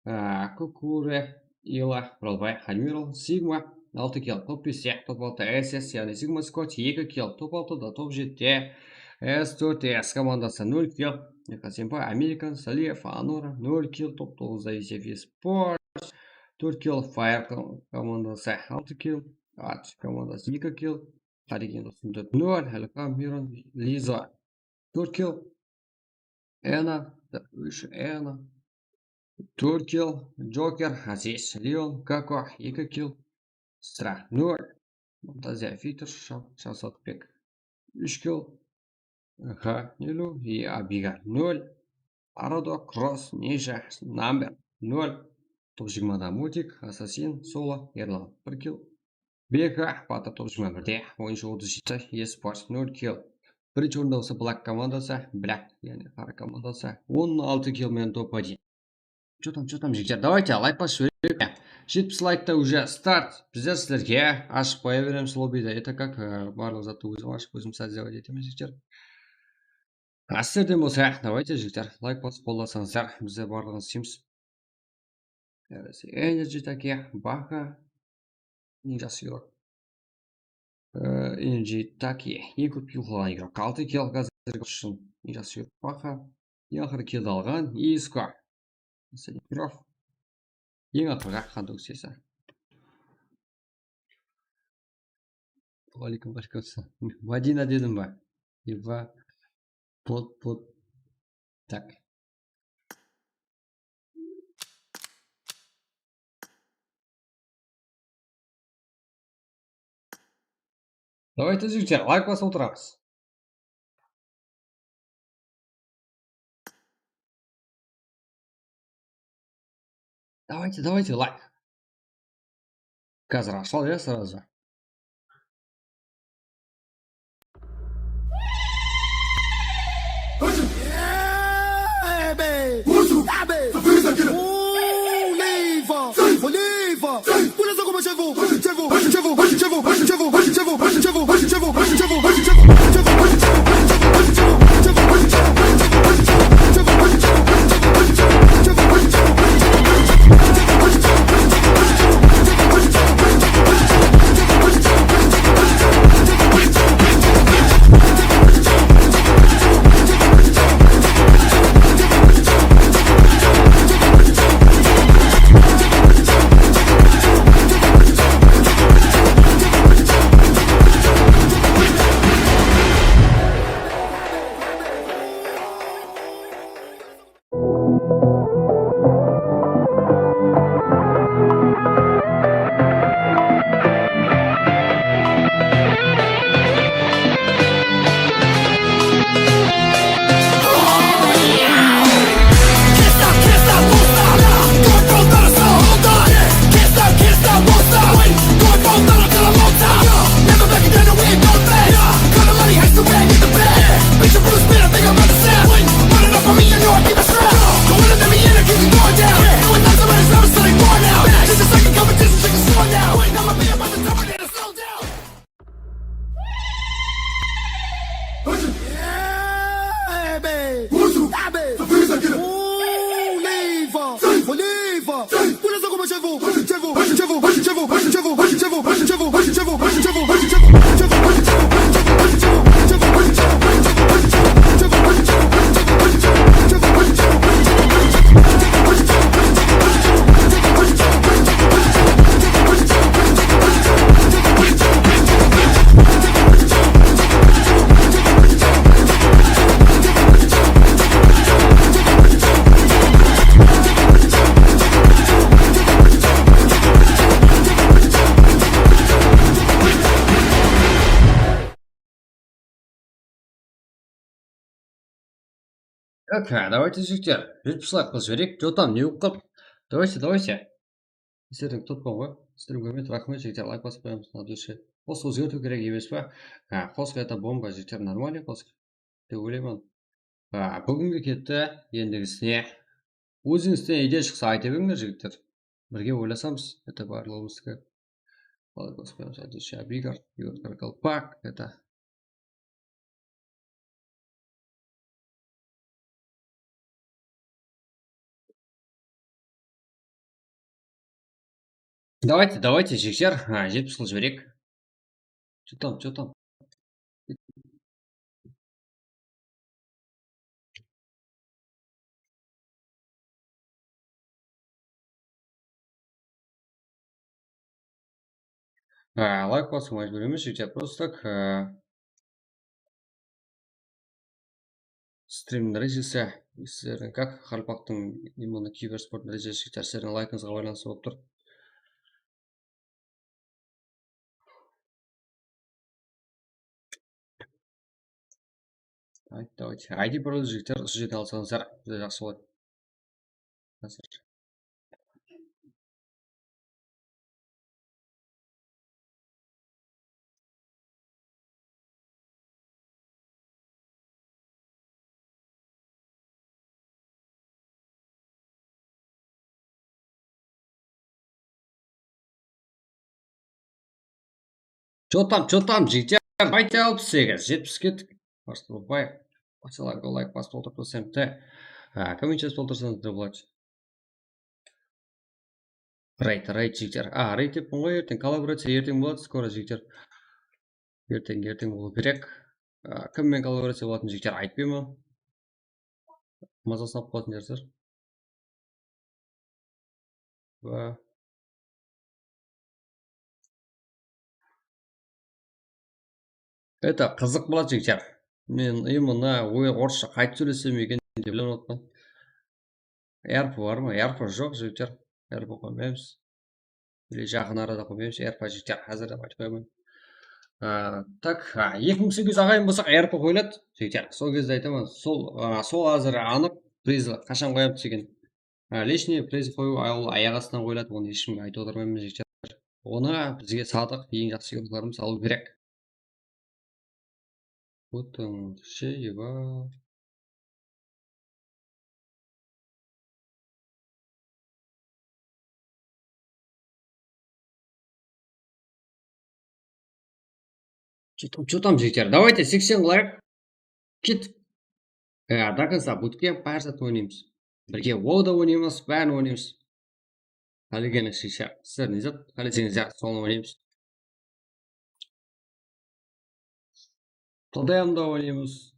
Á, Kukure, Ila, Buralbay, Admiral, Sigma, altı kill, top beste, top altı S S, yaǵnıy Sigma Squad, eki kill, top altıda, top jetide, S tórt S komandası, nol kill, Yakasenpa, American, Saliyev, Anora, nol kill, top toǵızda Yusef Esports, tórt kill, Fire kom-, komandası, altı kill, Arch komandası, eki kill, Qaregen, nol, Ilham, Miron, Liza, tórt kill, Ena, úsh Ena, tórt kill, Joker, Aziz, Leon, Kako, eki kill, Stra, nol, Mumtaziya, Fitur, Sha-, Shahzodbek, úsh kill, H, Nilu, e, Abiga, nol, Arado, Cross, Ninja, Number, nol, top jigirmada Mutik, Assassin, Solo, Erlan, bir kill, Beka, Batır, top jigirma birde, oyınshı otız jeti, Espars, nol kill. Birinshi orında bolsa Black komandası, Black, yaǵnıy qara komandası, on altı kill menen top один. Что там, что там, jigitler? Давайте, layk basıp jibereyik. Jetpis laykta уже start. Bizler sizlerge ashıp qoya beremiz lobbydi. Это как, e, barlıq zattı ózim ashıp, ózim sozdavat etemen, jigitler. Sizlerden bolsa, давайте, jigitler, layk basıp qollasańızlar, bizler barlıǵın isleymiz. Energy Taki, Baha. Eń jaqsı igrok. E, Energy Taki. Eń kóp kill qılǵan igrok. Altı kill házirgi ushın. Eń jaqsı igrok Baha. Eń aqırı killdi alǵan Isko. Sadiq Pirov. Eń aqırǵı Xandok Sesa. Waleykum, waleykum assalam. Madina dedim ba? Eba, pot, pot. Tak. Давайте, jigitler, layk basıp otıramız. Давайте, давайте, лайк. Házir ashıladı, ya, сразу. Так, давайте, jigitler, jetpis layk qılıp jibereyik. Jotam, ne bolıp qaldı? Давайте, давайте. Sizlerdiń tutpan ǵoy. Sizlerge úmit, raxmet, jigitler, layk basıp qoyamız, на души. Qosıq ózgertiw kerek emes pa? Ha, qosıq, это bomba, jigitler, нормальный qosıq. Dep oylayman. Ha, búginge ketti, endigisine. Ózińizden ideya shıqsa ayta berińler, jigitler. Birge oylasamız, это barlıǵımızdiki. Layk basıp qoyamız, на души, Abigar, Igor Karkalpak, это. Давайте, давайте, jigitler, ha, jetpis qılıp jibereyik. Что там, что там? Ha, layk basıw májbúr emes, jigitler, просто так, ha. Strimniń rejesi, sizlerdiń как Qaraqalpaqtıń именно kibersporttıń rejesi, jigitler, sizlerdiń laykıńızǵa baylanıslı bolıp tur. Давайте, давайте. I D Pro jigitler, usı jerden alsańızlar, juda jaqsı boladı. Házir. Что там, что там, jigitler? Давайте, alpıs segiz, jetpis kettik. Barsa Urbay, barsalar layk basıp otırıp, S M T. Ha, komment jazıp otırsańız da boladı. Raid, raid, jigitler. A, raid deppen ǵoy, erteń kollaboraciya, erteń boladı, skoro, jigitler. Erteń, erteń bolıw kerek. A, kim menen kollaboraciya bolatın, jigitler, aytpayman. Mazasın alıp qalatın jigitler. Va Это qızıq boladı, jigitler. Men именно oy, orıssha qaytıp sóylesem eken dep oylanıp atırman. R P bar ma? R P joq, jigitler. R P qoymaymız. Ele jaqın arada qoymaymız, R P, jigitler, házir dep aytıp qoyaman. A, tak, a, eki mıń segiz júz aǵayin bolsaq, R P qoyıladı, jigitler. Sol gezde aytaman, sol, a, sol házir anıq, priz qashan qoyamız degen. A, личный priz qoyıw, ol ayaq astınan qoyıladı, onı hesh kimge aytıp otırmayman, jigitler. Onı bizge sadıq, eń jaqsı heywanlarımız alıw kerek. Потом шеева. Что там, что там, jigitler? Давайте seksen qılayıq. Ket. E, до конца bootcamp, bári zattı oynaymız. Birge WoW da oynaymız, bárin oynaymız. Qálegenińizshe, sizler ne zat qáleseńizler, sonı oynaymız. T D M da oynaymız.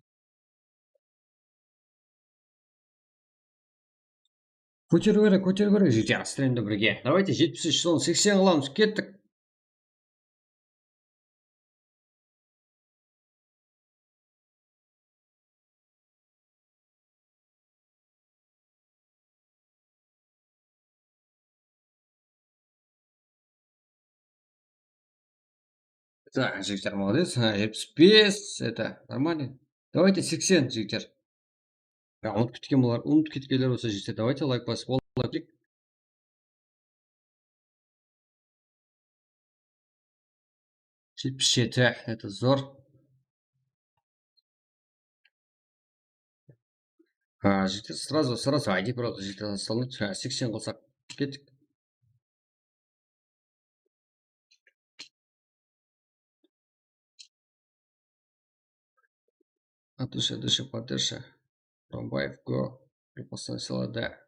Kóteriw kerek, kóteriw kerek, jigitler, strimdi birge. Давайте, jetpis úsh, sonı seksen qılamız, kettik. Так, jigitler, молодец. Ha, jetpis bes, это, нормально. Давайте, seksen, jigitler. Ya, umıtıp ketken olar, umıtıp ketkenler bolsa, jigitler, давайте, layk basıp, ol layk. Jetpis jeti, это zor. Ha, jigitler, сразу, сразу, I D просто, jigitler, salınıp, ha, seksen qılsaq, kettik. От души, от души поддержка. Rombaev, go. Gruppadan sılada.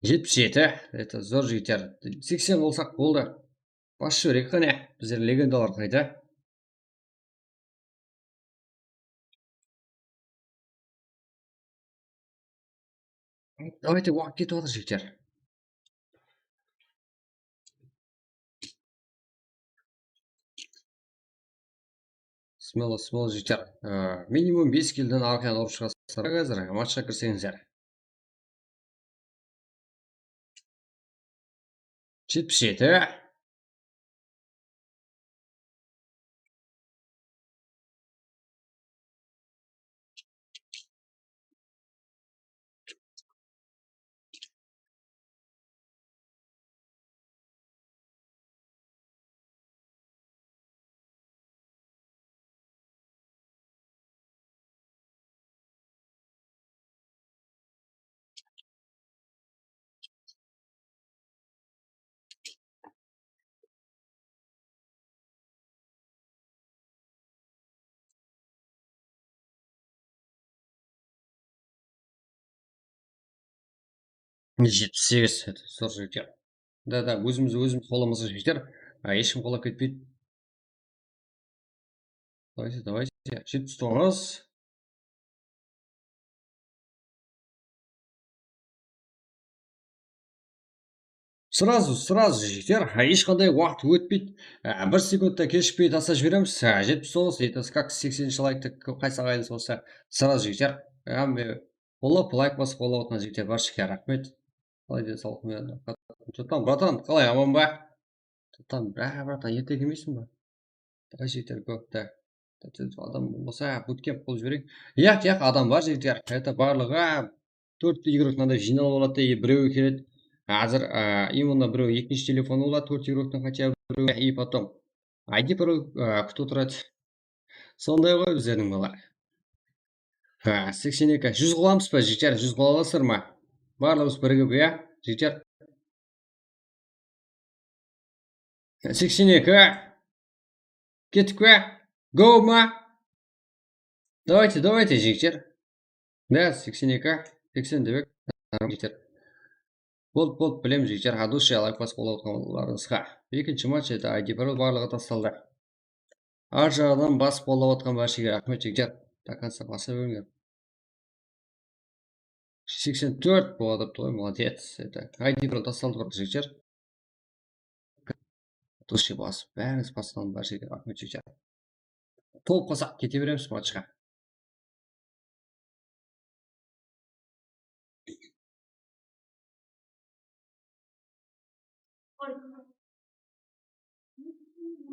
Jetpis jeti. Это zor, jigitler. Seksen qılsaq boldı. Basıp jibereyik qáne, bizler legendalar qayda? Давайте, waqıt ketip atır, jigitler. Smelo, smelo, jigitler. Ee, minimum bes killden arqayan urıp shıǵasızlar házir. Matchqa kirseńizler. Jetpis jeti. Jetpis segiz, zor jigitler. Da, da, ózimiz, ózimiz qolamızǵa jeter. A, hesh kim qolap ketpeydi. Давайте, давайте. Jetpis toǵız. Сразу, сразу jeter. Ha, hesh qanday waqıt ótpeydi. Ha, bir sekund ta keshikpey taslap jiberemiz. Ha, jetpis toǵız, это как sekseninshi layktı qaysı aǵayinimiz bolsa, сразу jeter. Hámme qollap, layk basıp qollap otırǵan jigitler barshege raxmet. Qalay densawlıq? Что там, братан, qalay, aman ba? Что там, bra, bratан, erte kelmeysiń ba? Давай, jigitler, kóp ta. Adam bolsa, butkemp qılıp jibereyin. Yaq, yaq, adam bar, jigitler. Это barlıǵı tórt igrok mınaday jıynalıp aladı da, e, birewi keledi. Házir, a, именно birew ekinshi telefonı boladı, tórt igroktıń хотя бы birewi, и потом I D parol, a, kútip otıradı. Sonday ǵoy bizlerdiń bala. Ha, seksen eki. Júz qılamız ba, jigitler? Júz qıla alasızlar ma? Barlıǵımız birigip, ya, jigitler? Seksen eki. Kettik pe? Go ma? Давайте, давайте, jigitler. Да, seksen eki, seksen debek, jigitler. Boldı, boldı, bilemiz, jigitler. От души layk basıp qollap otqanlarıńızǵa. Ekinshi match edi, I D parol barlıǵı tastaldı. Ar jaǵınan basıp qollap otqan bárshege raxmet, jigitler. До конца basa berińler. Seksen tórt bolıp atırıptı ǵoy, молодец. Это, I D parol tastaldı, bir jigitler. От души basıp, bárińiz basqan bárshege raxmet, jigitler. Tolıp qalsaq, kete beremiz matchqa.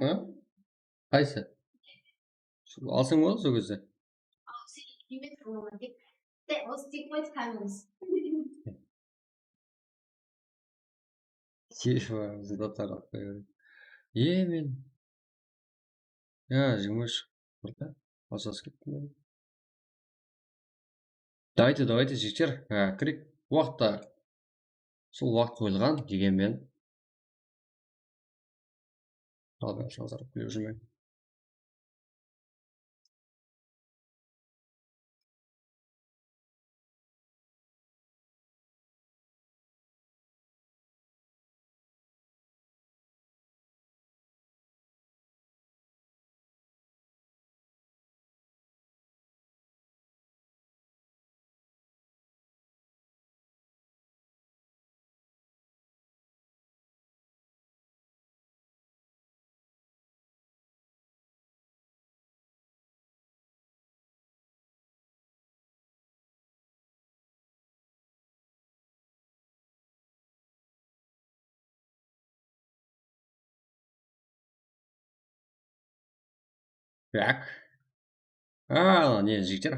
Ha? Qaysı? Alsań boladı sol gezde. Keyfi bar, zıdatlar alıp qoya beredi. E, men. Ya, jigirma úsh. Qurta. Basas kettim. Давайте, давайте, jigitler. Ha, kireyik. Waqıtta. Sol waqıt qoyılǵan, degenmen. Al, men shazarıp kúlip júrmen. Так. A, ne, jigitler?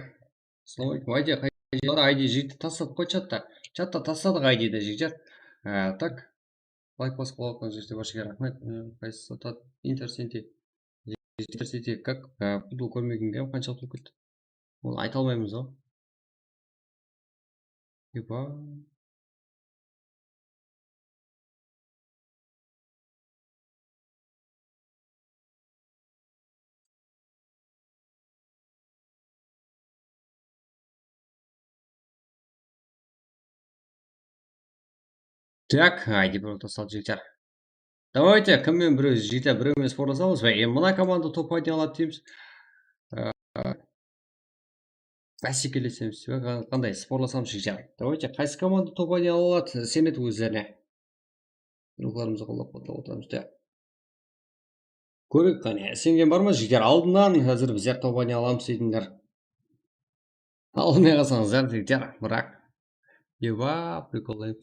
Assalawma aleykum. I D qay, I D jigitler tasladı ǵoy chatta. Chatta tasladı ǵoy I D di, jigitler. A, tak. Layk basıp qoyıp atırǵan jigitler, bárshege raxmet. E, qaysı satadı? Inter City. Inter City, как, e, futbol kórmegenge qanshalıq bolıp ketti? Onı ayta almaymız ǵoy. Epa. Так, I D parol tasladı, jigitler. Давайте, kimmen birew jigitler, birewmen sporlasamız ba? E, mına komanda top oynay aladı deymiz. E, básekelesemiz ba? Qa-, qanday sporlasamız, jigitler? Давайте, qaysı komanda top oynay aladı, isenedi ózlerine. Ruwxlarımızdı qollap-quwatlap otıramız da. Kóreyik qáne, isengen bar ma, jigitler? Aldınnan házir bizler top oynay alamız deydińler. Almay qalsańızlar, jigitler, biraq. Eba, прикол.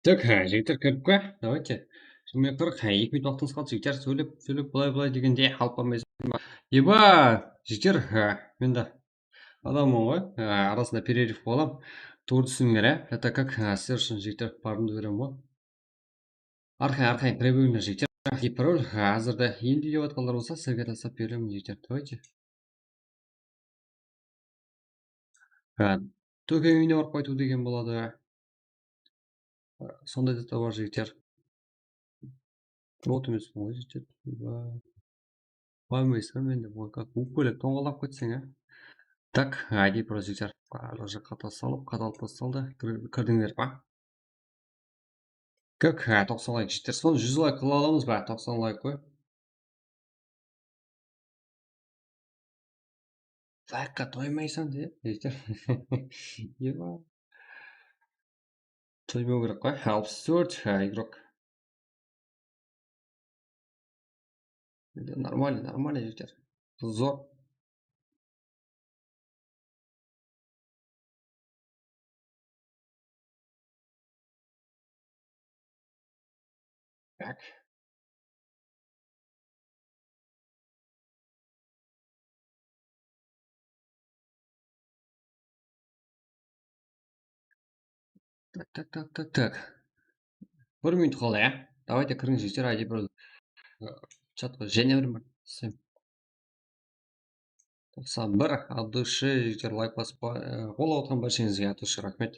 Так, ha, jigitler kirip ke, давайте. Sonımen qırıq, ha, eki minut waqtıńız qaldı, jigitler, sóylep, sóylep, bılay, bılay degende alıp barmaysań ba? Eba, jigitler, ha, men de adamman ǵoy, ha, arasında перерыв qılıp alam. Tuwrı túsinińler, ya. Это как, ha, sizler ushın, jigitler, parolımdı beremen ǵoy. Arqayın, arqayın, kire berińler, jigitler. Arqayın, parol, ha, házirde endi dep atqanlar bolsa, sizlerge taslap beremen, jigitler. Давайте. Ha, tókeń úyine barıp qaytıw degen boladı. Sonday da bar, jigitler. Rot emes ǵoy, jigitler. Qoymaysań endi, ol как, ókpelep tońǵallanıp ketseń, a? Tak, ádiy, просто, jigitler. Barlıq jaqqa taslalıp, qadalıp tastaldı. Kir-, kirdińler ba? Как, ha, toqsan layk, jigitler. Sonı júz layk qıla alamız ba? Toqsan layk ǵoy. Laykqa toymaysań de, jigitler. Eba. Toymaw kerek ǵoy. Alpıs tórt, ha, igrok. Endi нормально, нормально, jigitler. Zor. Так. Так, так, так, так, так. Bir minut qaldı, ya. Давайте, kiriń, jigitler, áyde bir, ı, chatqa jáne bir, bir sim. Toqsan bir, от души, jigitler, layk basıp, ı, qollap atqan bársheńizge от души raxmet.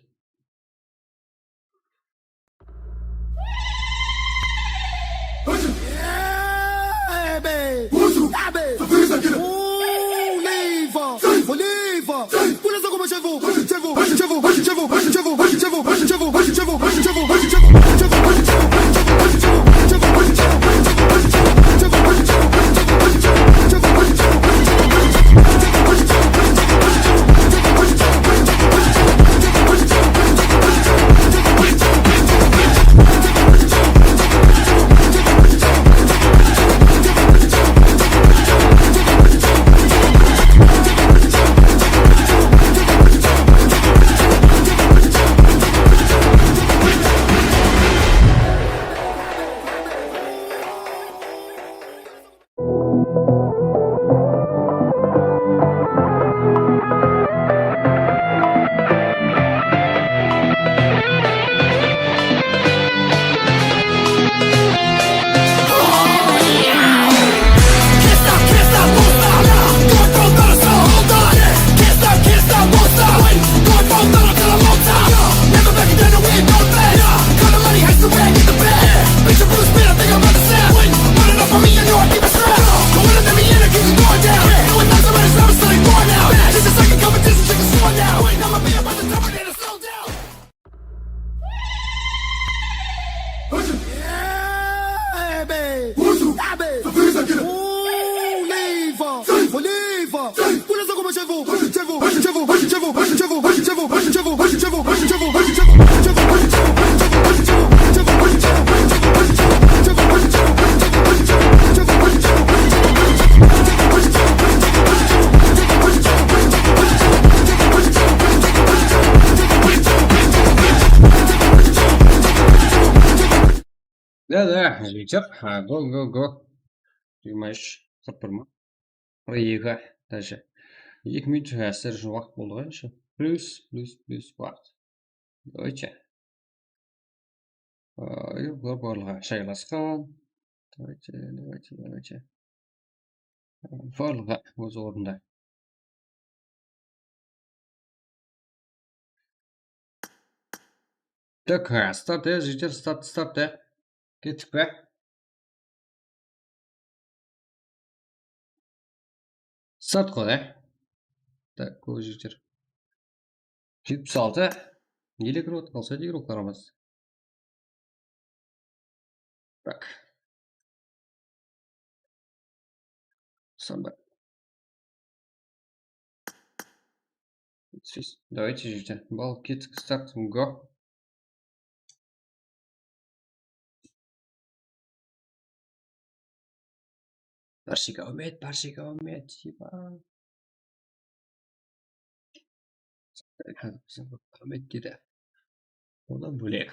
Da, da, jigitler, ha, go, go, go. Jigirma úsh, qırq bir ma? Qırq eki, даже. Eki minut, ha, sizler ushın waqıt boldı ǵoy, enshe. Plyus, plyus, plyus waqıt. Давайте. Ay, bular barlıǵı jaylasqan. Давайте, давайте, давайте. Barlıǵı óz ornında. Так, ha, start, e, jigitler, start, start, e. Kettik pe? Start qoy, e. Так, kóp jigitler. Jetpis altı. Ele kirip atır, qalsa da kirip qaramaz. Так. Sonda. Давайте, жігіттер. Bal, kettik, start, go. Barshege áwmet, barshege áwmet, eba. Áwmet dedi. Odan bólek.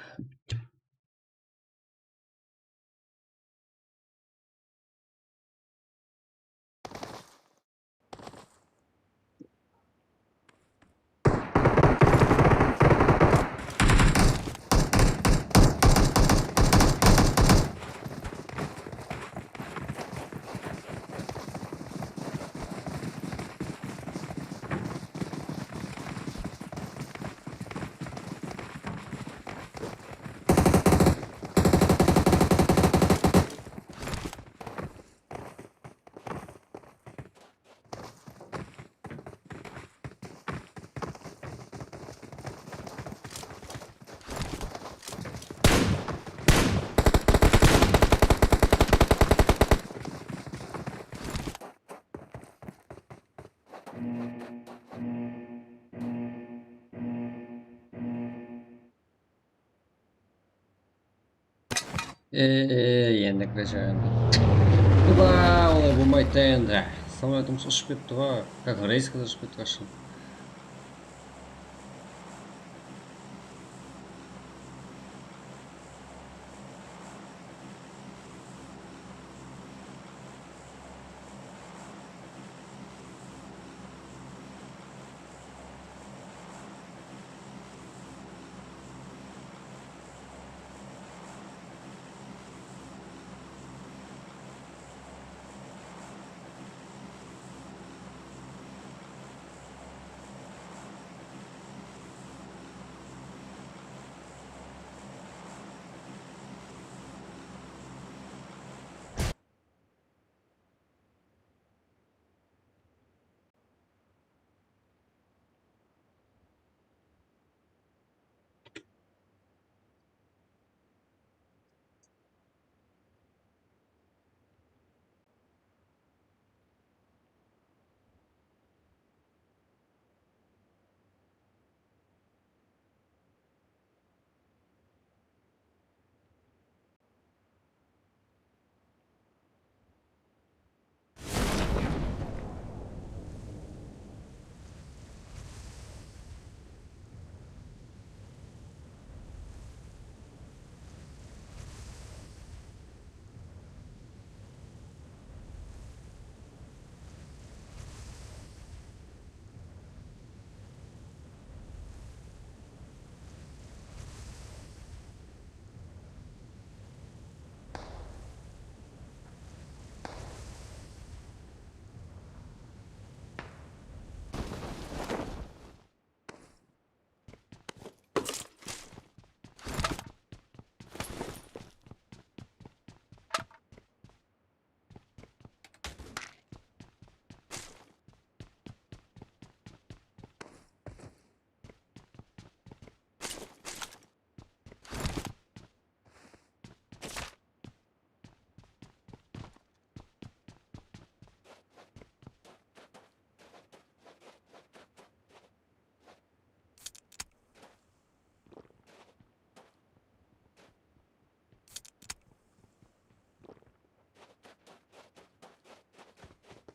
E, endi kireceğim. Ba, olay bolmaydı da endi. Samolyotımız ushıp ketti ǵoy. Как в рейс qılıp ushıp ketti ǵoy.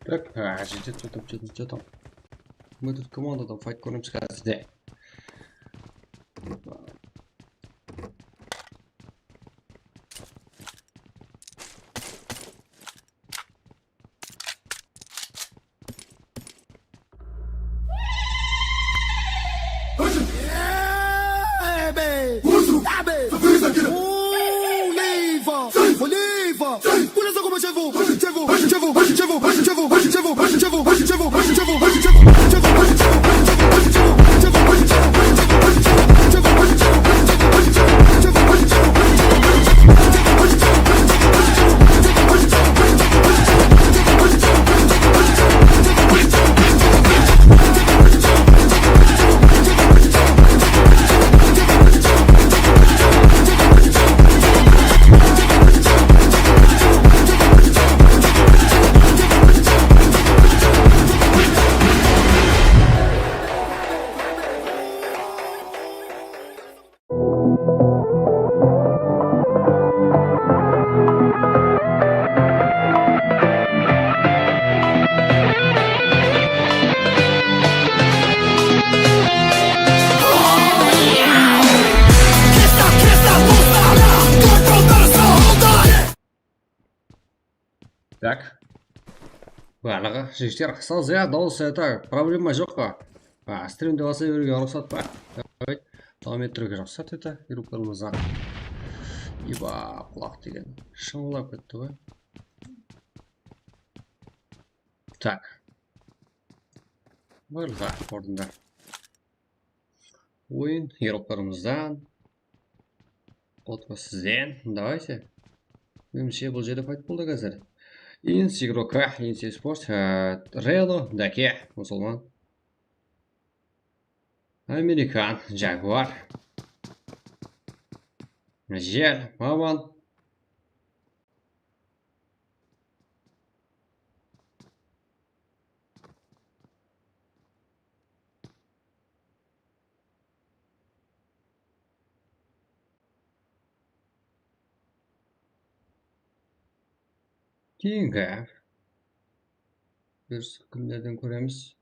Так, а, что там, что там, что там? Мы тут командадан файт kóremiz házir de. Так. Barlıǵı jigitler, saz ya, dawıs ya, tak, problema joq pa? A, strimde basa beriwge ruxsat pa? Давай. Dawam ettiriwge ruxsat ete, Ramazan. Iba, qulaq degen shıńlap ketti ǵoy. Tak. Barlıǵı ornında. Oyın, herolarımızdan. Otpa sizden, давайте. Menimshe, bul jerde payt boldı házir. Ins, Igroka, Ins Esports, e, Reno, Dake, Musulman. Amerikan, Jaguar. Jel, Maman. Keyingi. Biz kimlerden kóremiz?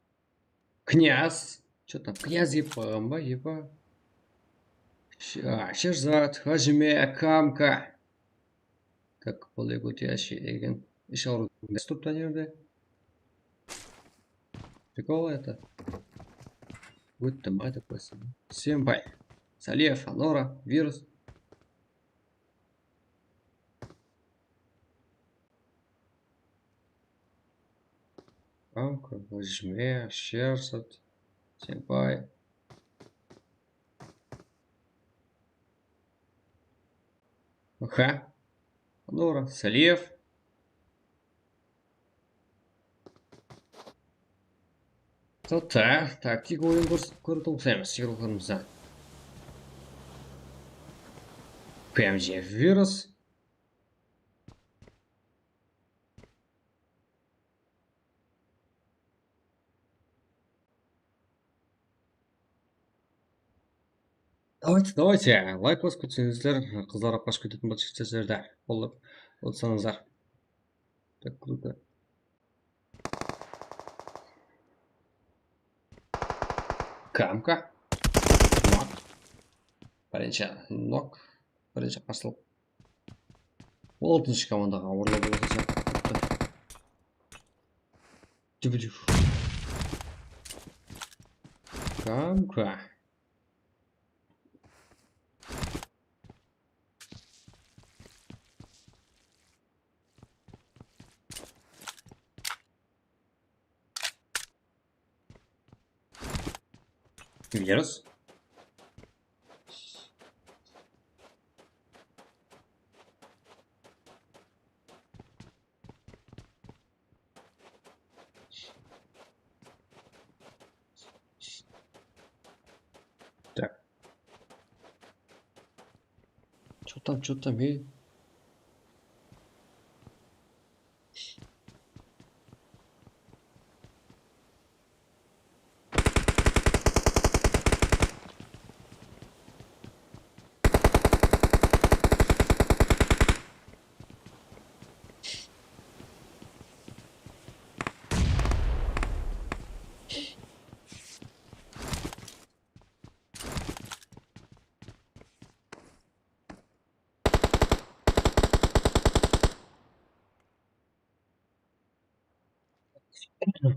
Knyaz. Что-то knyaz kelip qalǵan ba, eba? Sh-, a, Sherzad, Hajime, Kamka. Так, полегут ящи egen. Ish awırıw turıptı ane jerde. Прикол это. Óttim, aytıp qoysam. Senpay. Saliyev, Anora, Virus. Anka, Vladimir, Sherzad, Senpay. Aha. Anora, Saliyev. Tata, taktik oyın kórs-, kórip oqsaymiz, yıqırıqlarımızda. P M G Virus. Давайте, давайте, layk basıp ketseńizler, qızlar qashıp ketetin bolsa, sizler de qollap otsańızlar. Так, круто. Kamka. Nok. Birinshi nok. Birinshi qarsı. Altınshı komandaǵa awırlap olasın. Tübüdüf. Kamka. Virus. Так. Чё там, чё там, эй?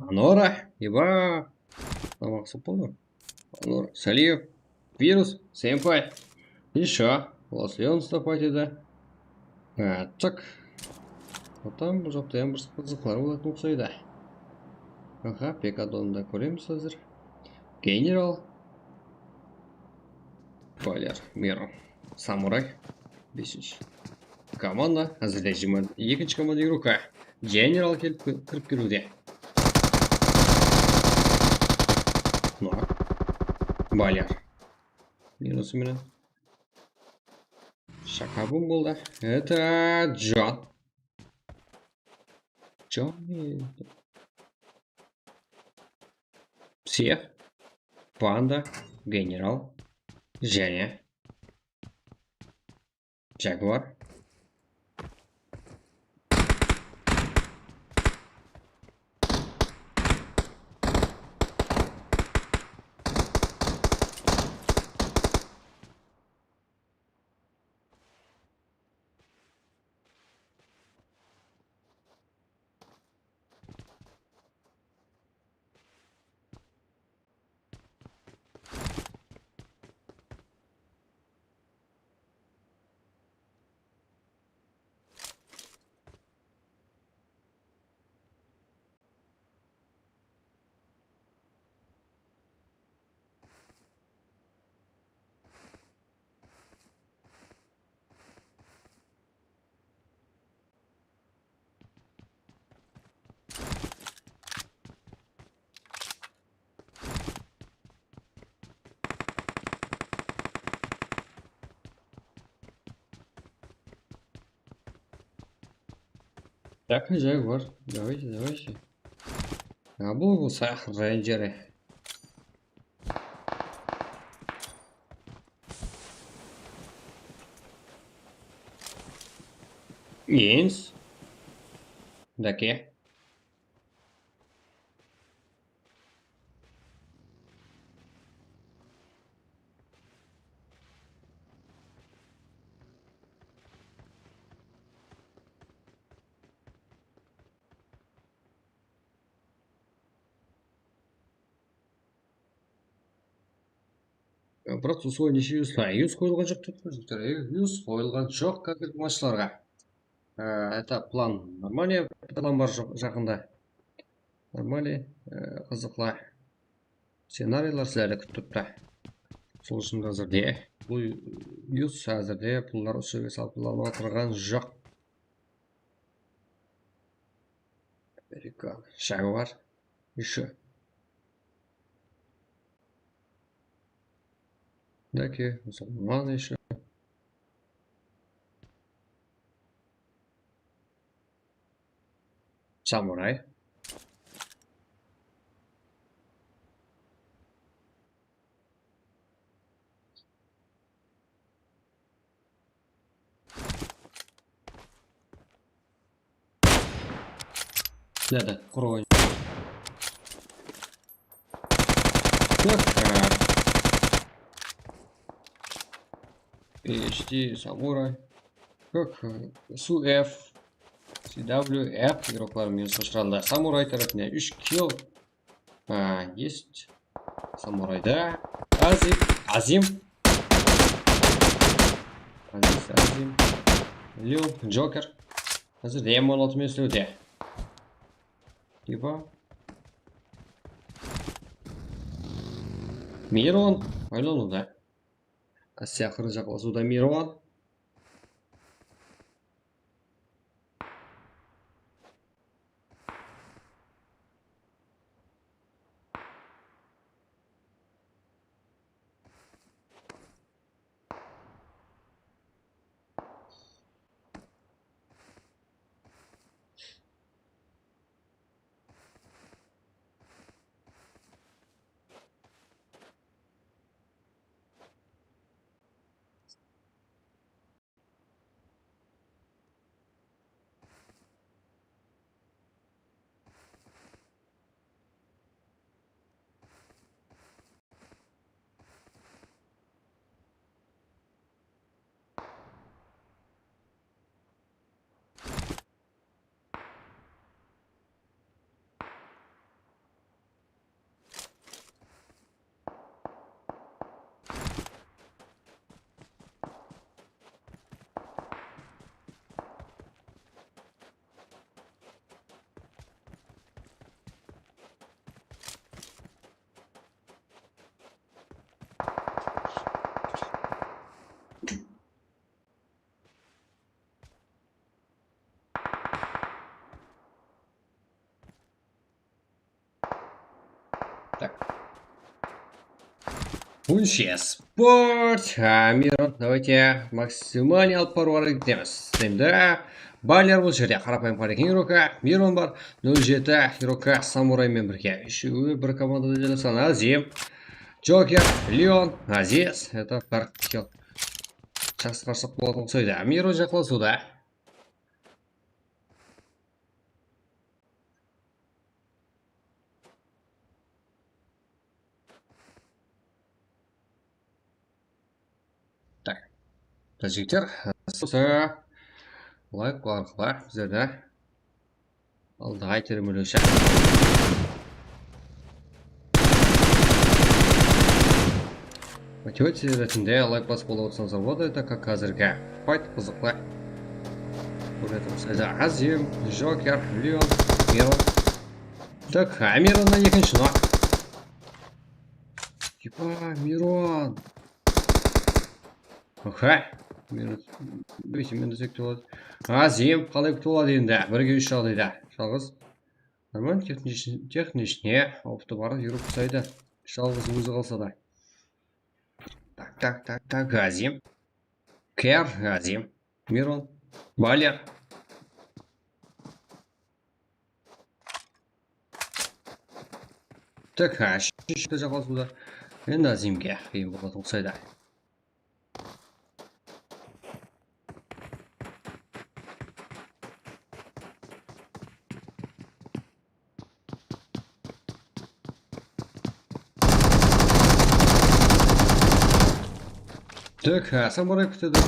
Anora, eba. Tamam, maqsat boldı. Anora, Saliyev, Virus, Senpay. Ещё. Loslion вступать edi. Ha, так. Otam bul jaqta hám bir qızıqlar bolatuǵın uqsaydı. Aha, Pekadonı da kóremiz házir. General. Polyar, Mero. Samuray. Besinshi. Komanda, házirde jigirma ekinshi komanda игрока. General kelip, kirip keliwde. Nok. Polyar. Minus menen. Shakabım boldı. Это Джон. Джон. Всех. Панда, Генерал, Женя, Джагуар. Так, Джагуар, давайте, давайте. А, bul bolsa Рейнджеры. Инс. Dake. Brat, usıǵa neshe yus? Ha, yus qoyılǵan joq dep tur, jigitler. E, yus qoyılǵan joq házirgi matchlarǵa. Á, это план нормальный, plan bar joq, jaqında. Нормальный, á, qızıqlı scenariylar sizlerdi kútip turıptı. Sol ushın házirde bul yus házirde pullar usı salıp atırǵan joq. Amerikan, Jaguar, ещё. Dake, musulman ещё. Samuray. Nerede? Kuro. Yok. P H D, Samuray. Yok. Su F. C W F. Игрокlar minusqa ushıraldı. Samuray tárepinen úsh kill. Ha, есть. Samurayda. Azim. Azim. Aziz, Azim. Lil, Joker. Házir M on altı menen islewde. Tipa. Miron. Oylanıwda. Áste aqırı jaqlasıwda Miron. Так. Buncha sport. Ha, Miron, давайте, максимальный alıp barıwǵa háreket etemiz. Endi Baler bul jerde qarapayım qaraǵan игрокka. Miron bar, nol jeti игрокka Samuray menen birge. Úshewi bir komandada jalasan. Azim, Joker, Leon, Aziz. Это bir kill. Jaqsı qarsaq bolatuǵın uqsaydı. Miron jaqlasıwda. Так. Jigitler, bolsa layk arqalı bizlerdi aldaǵa itermelewshi. Motivaciya retinde layk basıp qoyıp otırsańızlar boladı, это как házirgi fayt qızıqlı. Kóretuǵın sayda Azim, Joker, Leon, Miron. Так, Mironnan ekinshi nok. Tipa, Miron. Oha. Minus, birinshi minus eki boladı. Azim, qalay kútip aladı endi? Birge úsh jaǵdayda. Jalǵız. Normal, texnichne, texnichne, optı bar, yurip usaydı. Jalǵız ózi qalsa da. Tak, tak, tak, tak, Azim. Ker, Azim. Miron. Baler. Tak, ha, shishta jaqlasıwda. Endi Azimge qıyın boladı uqsaydı. Tak, ha, samuray kútedi.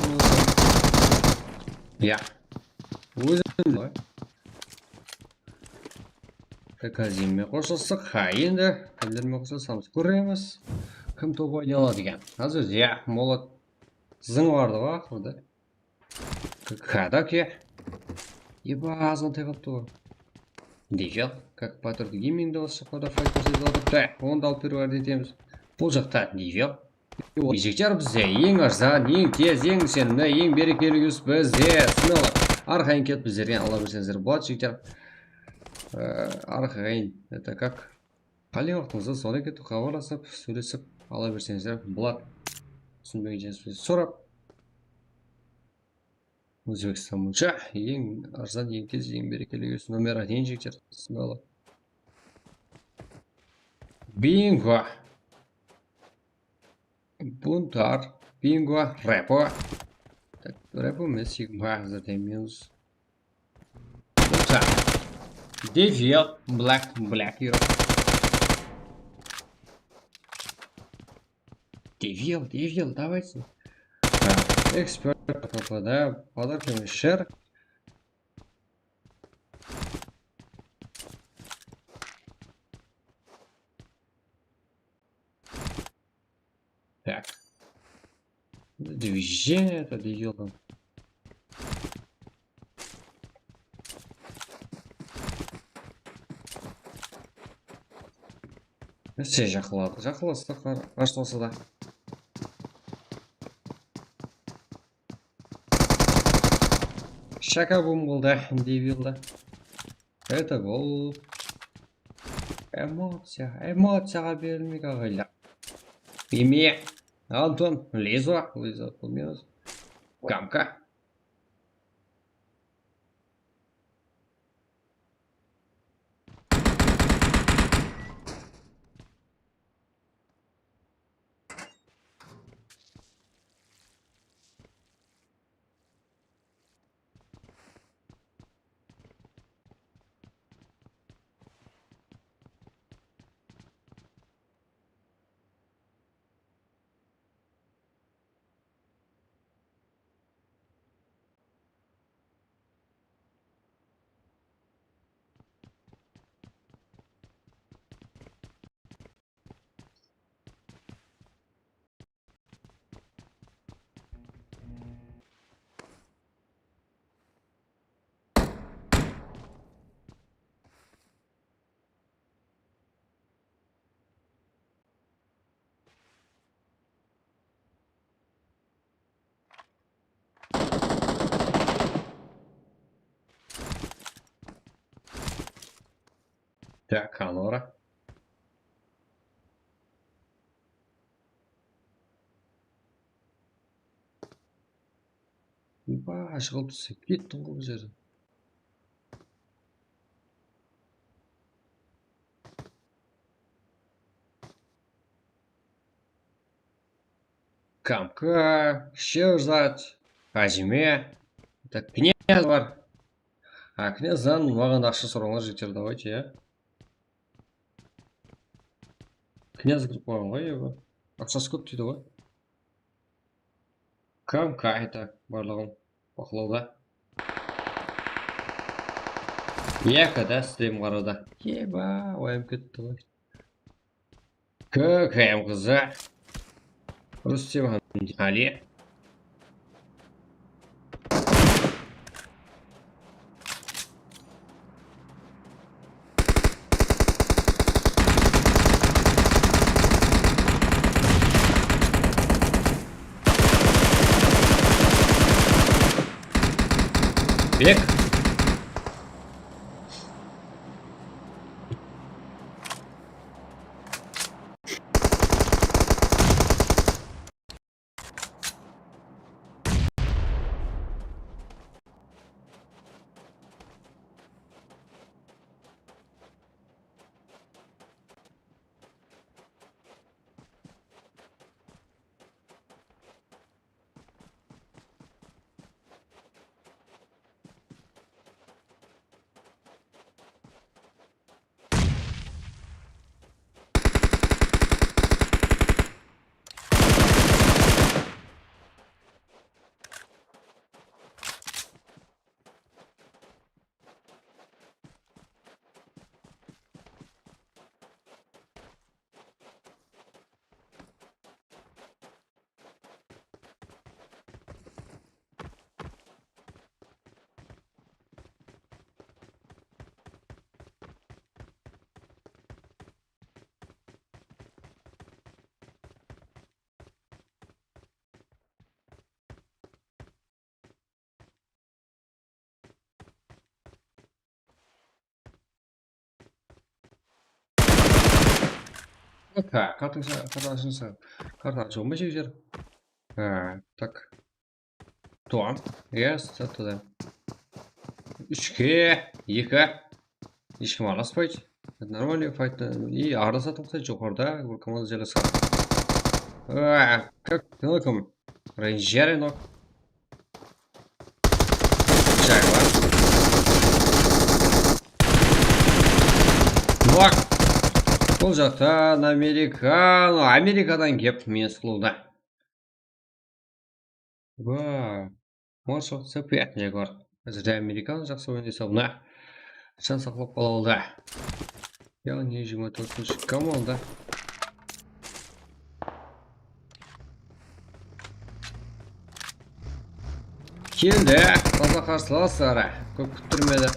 Ya. Ózim. T K zimmen xoshastıq. Ha, endi kimler menen xoshlassamız, kóremiz. Kim top oynay aladı eken. Házir, ya, molot. Zıń bardı ǵoy, aqırda. K K da ke. Eba, azǵantay qalıptı ǵoy. Devil, как Patrick Gaming da usı jaqlarda fayt kórsetip atırıptı. Onı da alıp berip árdetemiz. Bul jaqta Devil. Jigitler, bizde eń arzan, eń tez, eń isenimli, eń berekeli yus bizde. Sınawlar. Arqayın kelip bizlerden ala berseńizler boladı, jigitler. Ee, arqayın, это как? Qálegen waqtıńızda sonıń ketip xabarlasıp, sóylesip ala berseńizler boladı. Túsinbegen jerimiz sorap. Ózbekstan boyınsha eń arzan, eń tez, eń berekeli yus nomer один, jigitler. Sınawlar. Bingo. Buntar. Bingo. Repo. Tak, repo emes, Sigma, zaten minus. Buntar. Devil. Black, Black Hero. Devil, Devil, давайте. Так, эксперт, П П Д, подарки, share. Так. Движение это Девилдың. Все, jaqınladı, jaqınlastıq, qarshılasa da. Shaka bum boldı, Devildi. Это gol. Emociya, emociyaǵa berilmeyik, aǵaylar. Ime, Anton, Lizo, Lizo, bilmeymiz. Gamka. Так, Анора. Ba, ashıǵılıp túsip kettiń ǵoy bul jerden. Kamka, Shevzat, Hajime. Так, Knyaz bar. A, Knyazdan maǵan aqsha sorańlar, jigitler, давайте, ya. Knyaz kirip qoyǵan ǵoy, eba. Aqshası kóp deydi ǵoy. Kamka, это, barlıǵın baqlawda. Yaka da, stream qarada. Eba, oyım ketti ǵoy. K K M qızı. Rustem Ali. Bek. Opa, kartası, kartası, kartası olmay jep júr. Ha, tak. Tamam. Yes, sattı da. Úshke eki. Hesh kim araspaydı. Нормальный fight. И arada satıp atsa joqarıda bir komanda jaylasqan. Aa, как, kim? Ranger nok. Jaguar. Bak. Bul jaqtan Amerikan, Amerikadan kep meni sıqılıwda. Wow. Может, всё приятно, Jaguar. Házirde Amerikan jaqsı oynaysa, mına. Jan saqlap qala aldı. Yaǵnıy jigirma tórtinshi komanda. Keldi, taza qarsılasları. Kóp kúttirmedi.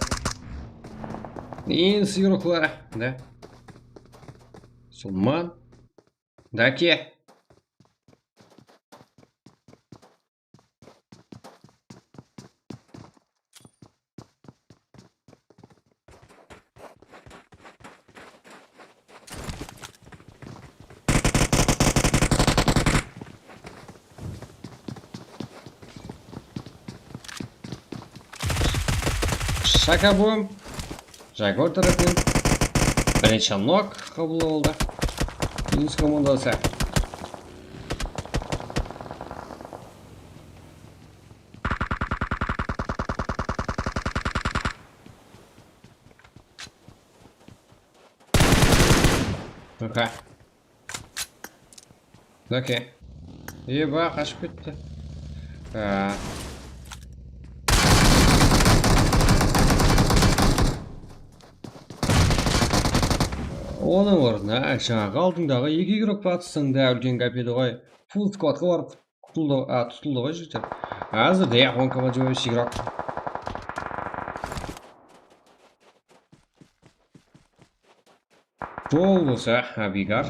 Eń sıyırıqları. Da. Sulman. Dake. Shakabum. Jaguar tárepinen birinshi nok qabıl boldı. Minus komandası. Aha. Okey. Eba, qashıp ketti. Ha. Onıń ornına jańaǵı aldıńdaǵı eki igrok batıstań da úlken gáp edi ǵoy. Full skladqa barıp tutıldı, a, tutıldı ǵoy jigitler. Házirde on komanda joyı igrok. Bul bolsa Abigar.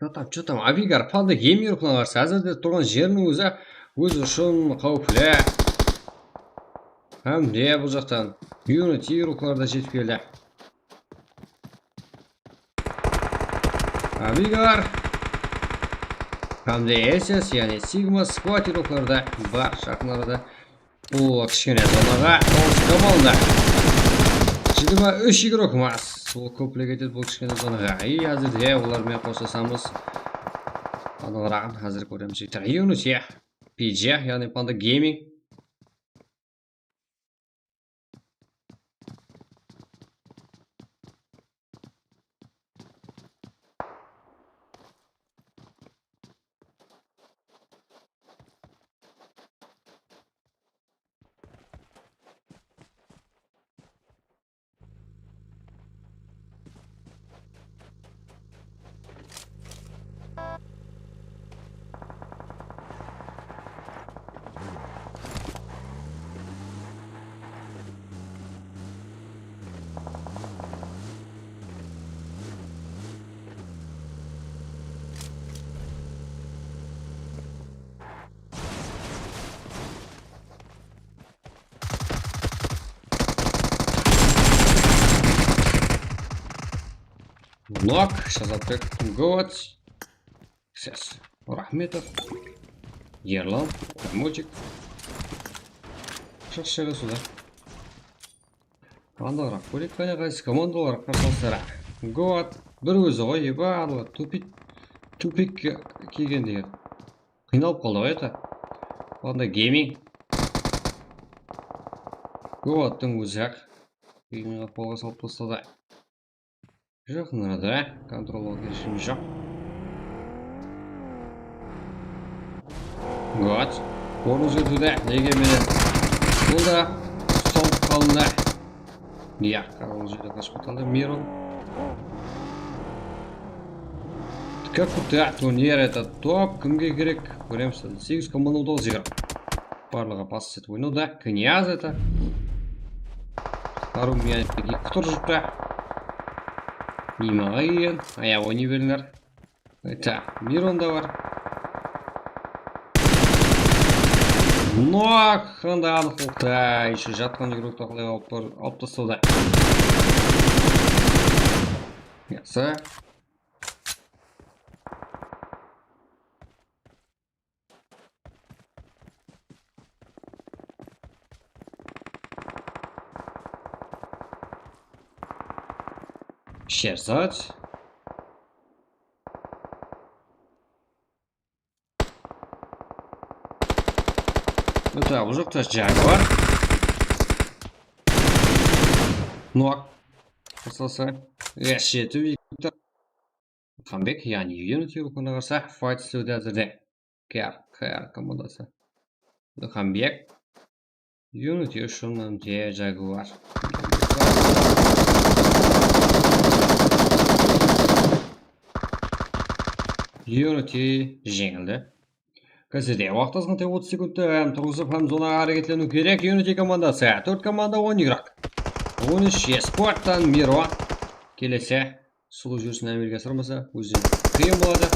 Что там, что там? Abigar Panda Gamer ruqlarına qarsı. Házirde turǵan jeriniń ózi, ózi ushın qáwipli. Hám de bul jaqtan Unity ruqları da jetip keldi. Abigar. Hám de S S, yaǵnıy Sigma Squad ruqları da bar jaqın arada. Bul kishkene zonaǵa, bul komanda. Jigirma úsh igrok mas. Bul kóplep ketedi bul kishkene zonaǵa. И házirde olar menen qosılasamız. Anıǵıraǵın házir kóremiz. Unity, P G, yaǵnıy Panda Gaming. Nok, Shazatbek, Govac. Ses. Rahmetov. Erlan, Mochik. Shıǵıs jeri suda. Andaǵıraq kóreyik, qáne, qaysı komandalar qarsalasara. Govac bir ózi ǵoy, barlıǵı tupik, tupikke kelgendey. Qıynalıp qaldı ǵoy, это. Panda Gaming. Govattıń ózi-aq. Gaming qolǵa salıp tasladı. Jaqın arada kontrollawǵa kelishim joq. Govac. Ornı ózgertiwde, nege menen. Bul da sol qalında. Yaq, ol jerde qashıp kete aldı. Miron. Как будто turnir, это top. Kimge kerek? Kóremiz. Segiz komanda, toǵız yigirma. Barlıǵı pas etip oynawda. Knyaz, это. Qarıw menen eki tur jurtta. Miymanǵa kelgen. Aya, oynay berińler. Это, Miron da bar. Nok, qanday anıqlıqta, ещё jatqan igrokti qalay alıp bar-, alıp taslawda. Yaqsı. Sherzod. Óte, bul jaqta Jaguar. Nok. Qoslasa. Eshitip, Viktor. Qambek, yaǵnıy Unity ruqına qarsa fayt islewde házirde. K R, K R komandası. Ilhambek. Unity ushın M T Jaguar. Unity jeńildi. Kásirde waqıt azǵantay, otız sekundta hám turǵızıp hám zonaǵa háreketleniw kerek Unity komandası. Tórt komanda, on igrok. On úsh Eskorttan Miron. Kelese. Sulıw júrisin ámelge asırmasa, ózi qıyın boladı.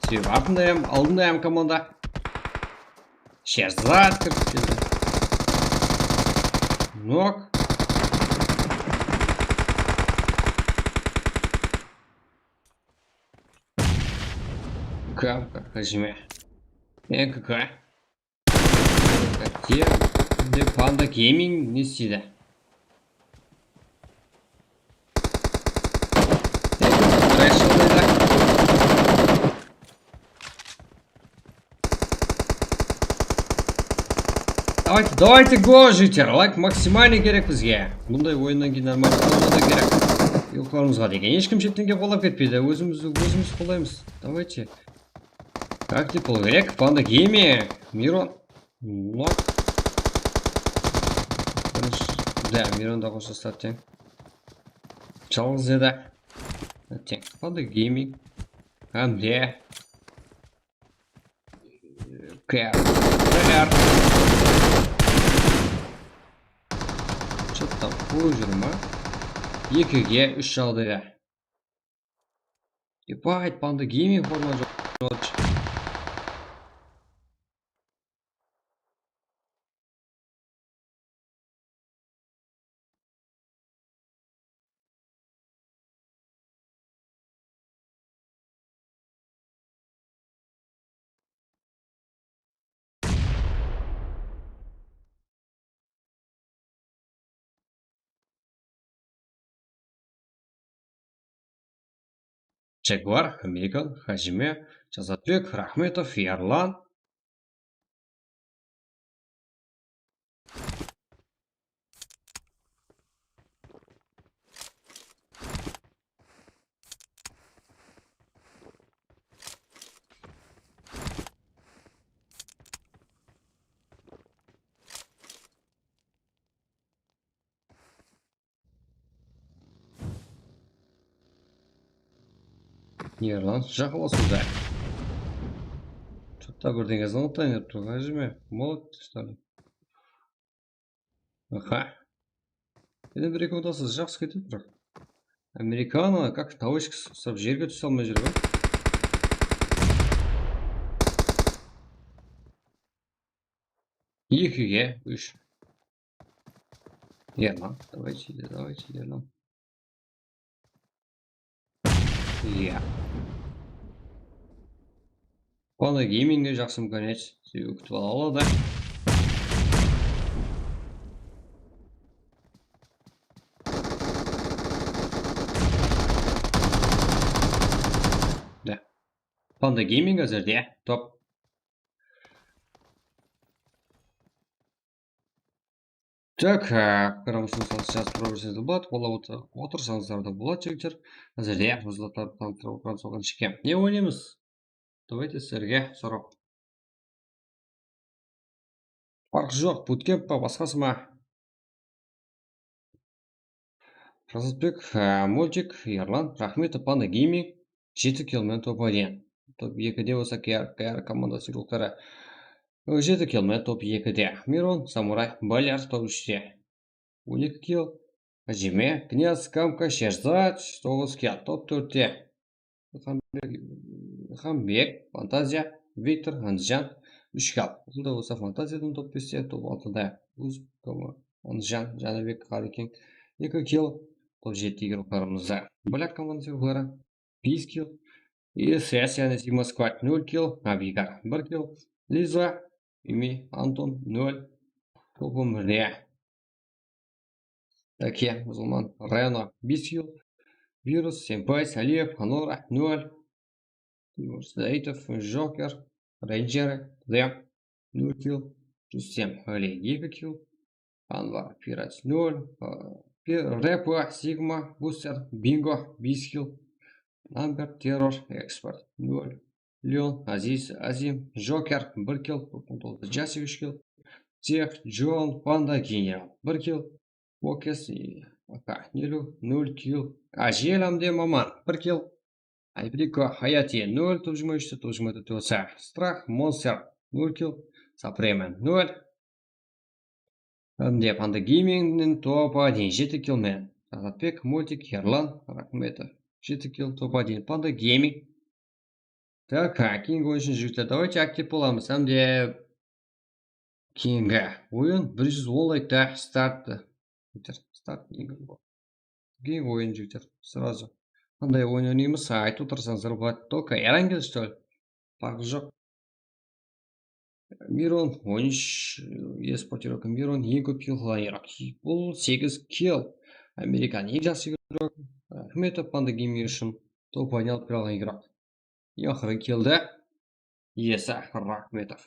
Sebebi artında hám, aldında hám komanda. Sherzod kirip keldi. Nok. K K, Hajime. N K K. Diye, de Panda Gaming ne isteydi? Tek, qaraysın, Давайте, давайте, go, jigitler, layk maksimalnıy kerek bizge. Bunday oyınnan keyin normalnıy da kerek. Yurtlarımızǵa degen. Hesh kim shetten kelip qolap ketpeydi. Ózimiz, ózimiz qolaymız. Давайте. Как ты полgerek? Panda Gaming. Miron. Nok. Birinshi. Da, Miron da qoshılsa teń. Jalǵız edi. Teń. Panda Gaming. Hám de. K R. K R. Что-то там pul júr ma? Ekige úsh jaǵdayda. Ебать, Panda Gaming forma joq. Jaguar, Amerikan, Hajime, Jazatbek, Raxmetov, Yarlan. Erlan, jaqınlasıwda. Что-то birdeńe звонок aylanıp tur, Hajime. Молодец, что ли? Aha. Endi bir-eki otası jaqsı ketedi, biraq. Amerikano, как tawishka uslap jerge túse almay júr ǵoy. Ekige úsh. Erlan, давайте, давайте, Erlan. Iya. Panda Gamingge jaqsı imkaniyat, sebebi kútip ala aladı. Da. Panda Gaming házirde top. Так, e, qaramasın, jazıp tura berseńiz de boladı, qollap otır-, otırsańızlar da boladı, jigitler. Házirde buzlatlardı tanıttırıp otırǵan soǵan shekem. Ne oynaymız? Давайте sizlerge soraq. Farqı joq, butkemp pa, basqası ma? Razatbek, e, Multik, Erlan Raxmetov, Panda Gaming, jeti kill menen top один. Top ekide bolsa K R, K R komandası yurıqları. Jeti kill menen top ekide. Miron, Samuray, Balyar top úshte. On eki kill. Ájime, Knyaz, Kamka, Sherzad, toǵız kill, top tórtte. Ilhambek, Ilhambek, Fantaziya, Viktor, Andijan, úsh kill. Bul da bolsa Fantaziyadan top beste, top altıda. Uz, Toma, Andijan, Janıbek, Qareken, eki kill, top jetti yurıqlarımızda. Polyak komandası yurıqları, bes kill. S S, yaǵnıy Sigma Squad, nol kill, Abigar, bir kill. Liza, Imi, Anton, nol, top on birde. Dake, Buzılman, Reno, bes kill. Virus, Senpay, Saliyev, Anora, nol. Timur Saitov, Joker, Renjer, Dem, nol kill. Rustem, Али, eki kill. Anvar, Pirat, nol. Pi-, Repo, Sigma, Booster, Bingo, bes kill. Number, Terror, Expert, nol. Leon, Aziz, Azim, Joker, bir kill, toqsan toǵız, Jasik, úsh kill. Tsex, Jon, Panda, General, bir kill. Mokes, Aka, Nelu, nol kill. Ajel, Amde, Maman, bir kill. Aybriko, Hayati, nol, top jigirma úshte, top jigirma tórtte bolsa. Strah, Monster, nol kill. Supreme, nol. Hám de Panda Gamingniń top один, jeti kill menen. Azatbek, Multik, Erlan Raxmetov, jeti kill, top один, Panda Gaming. Так, keyingi oyın ushın, jigitler, давайте aktiv bolamız. Hám de keyingi oyın bir júz on laykta starttı. Bitir, start keyingi oyın. Keyingi oyın, jigitler, сразу. Qanday oyın oynaymız, aytıp otırsańızlar boladı. Только Erangel, что ли? Farqı joq. Miron, on úsh, e, esport yuragi, Miron, eń kóp kill qılǵan yuraq. Bul segiz kill. Amerikan, eń jaqsı yuraq. Raxmetov, Panda Gaming ushın top один alıp kire alǵan yuraq. Eń aqırǵı killdi iyesi Raxmetov.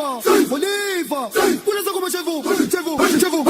Oliva. Pula sa kuma chevo, chevo, chevo.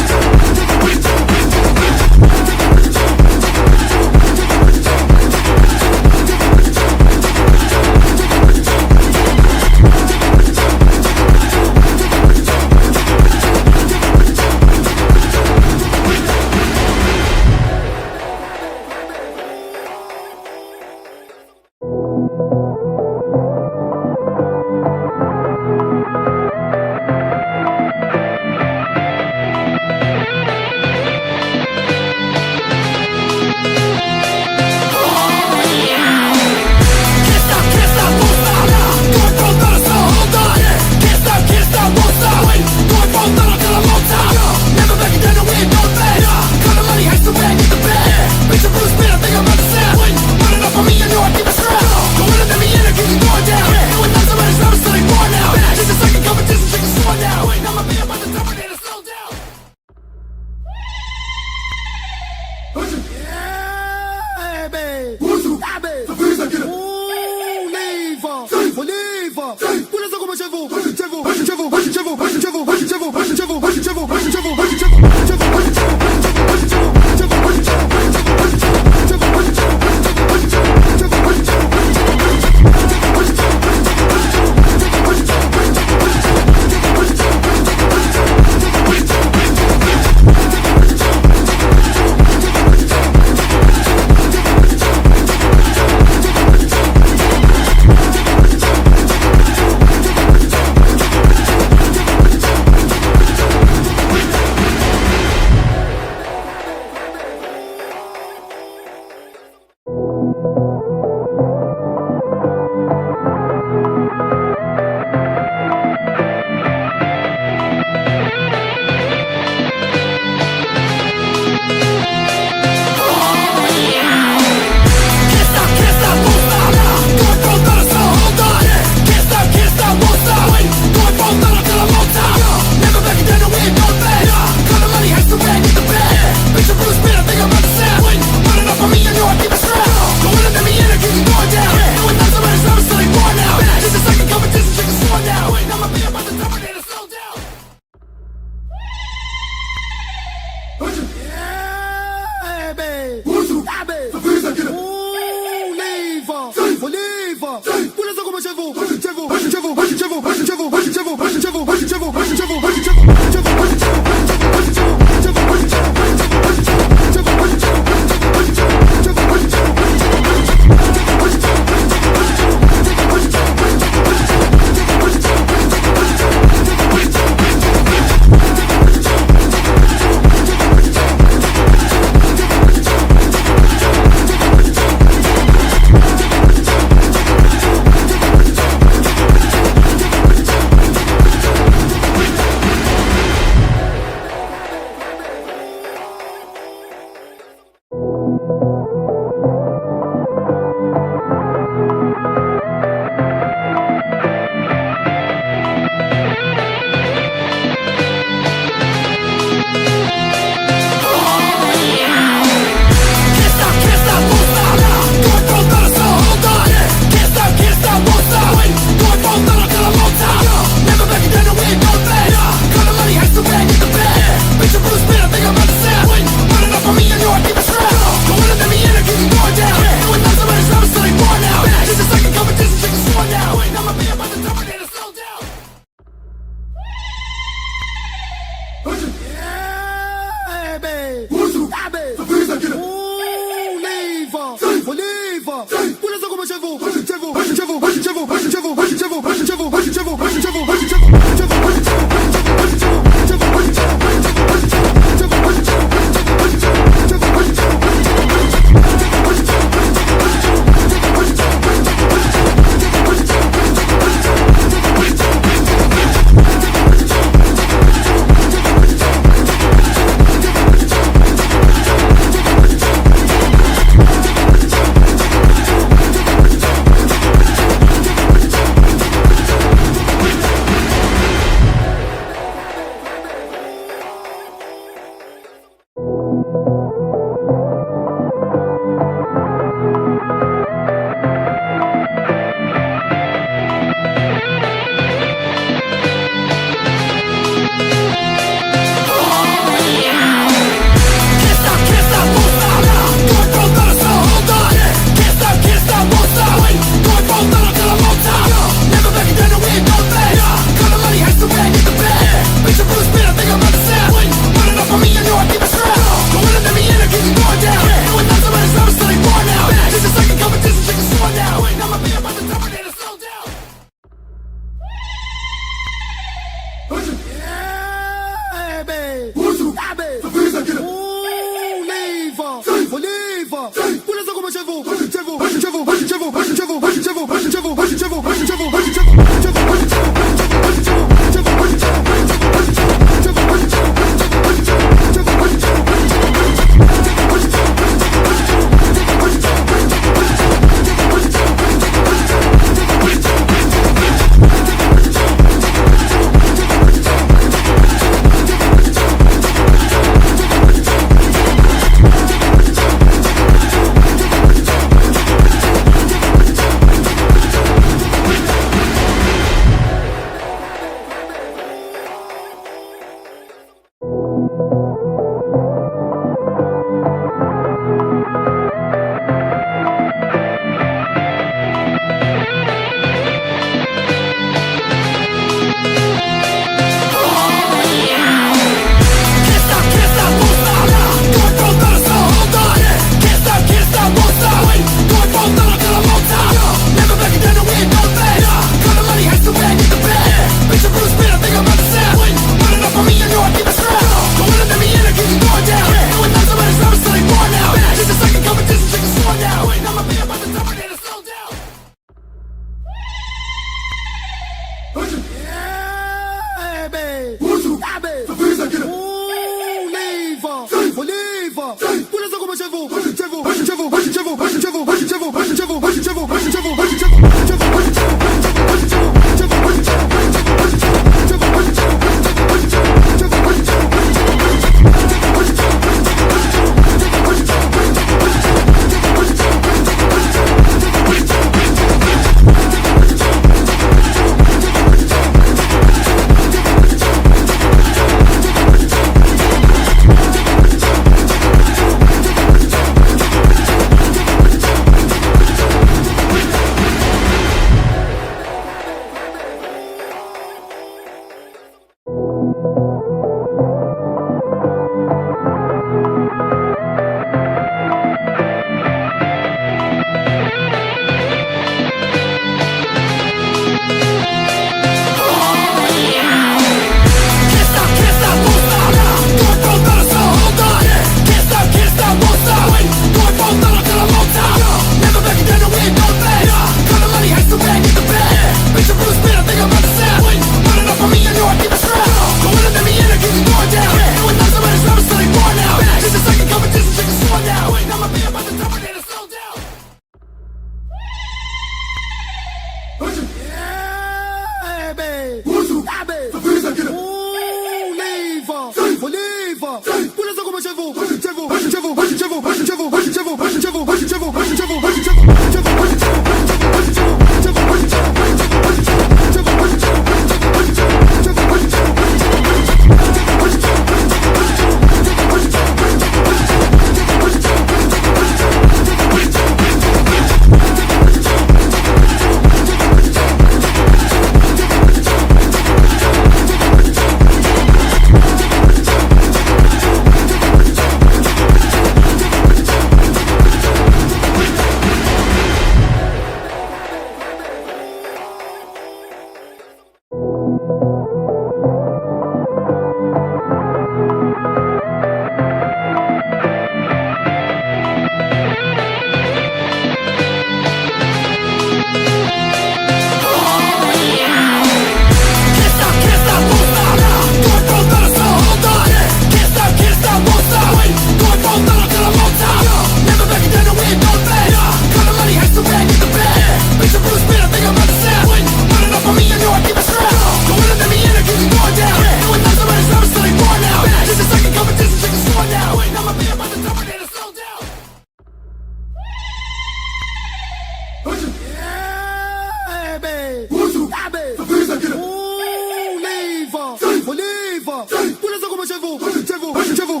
Diva. Pula só como chevo, chevo, chevo.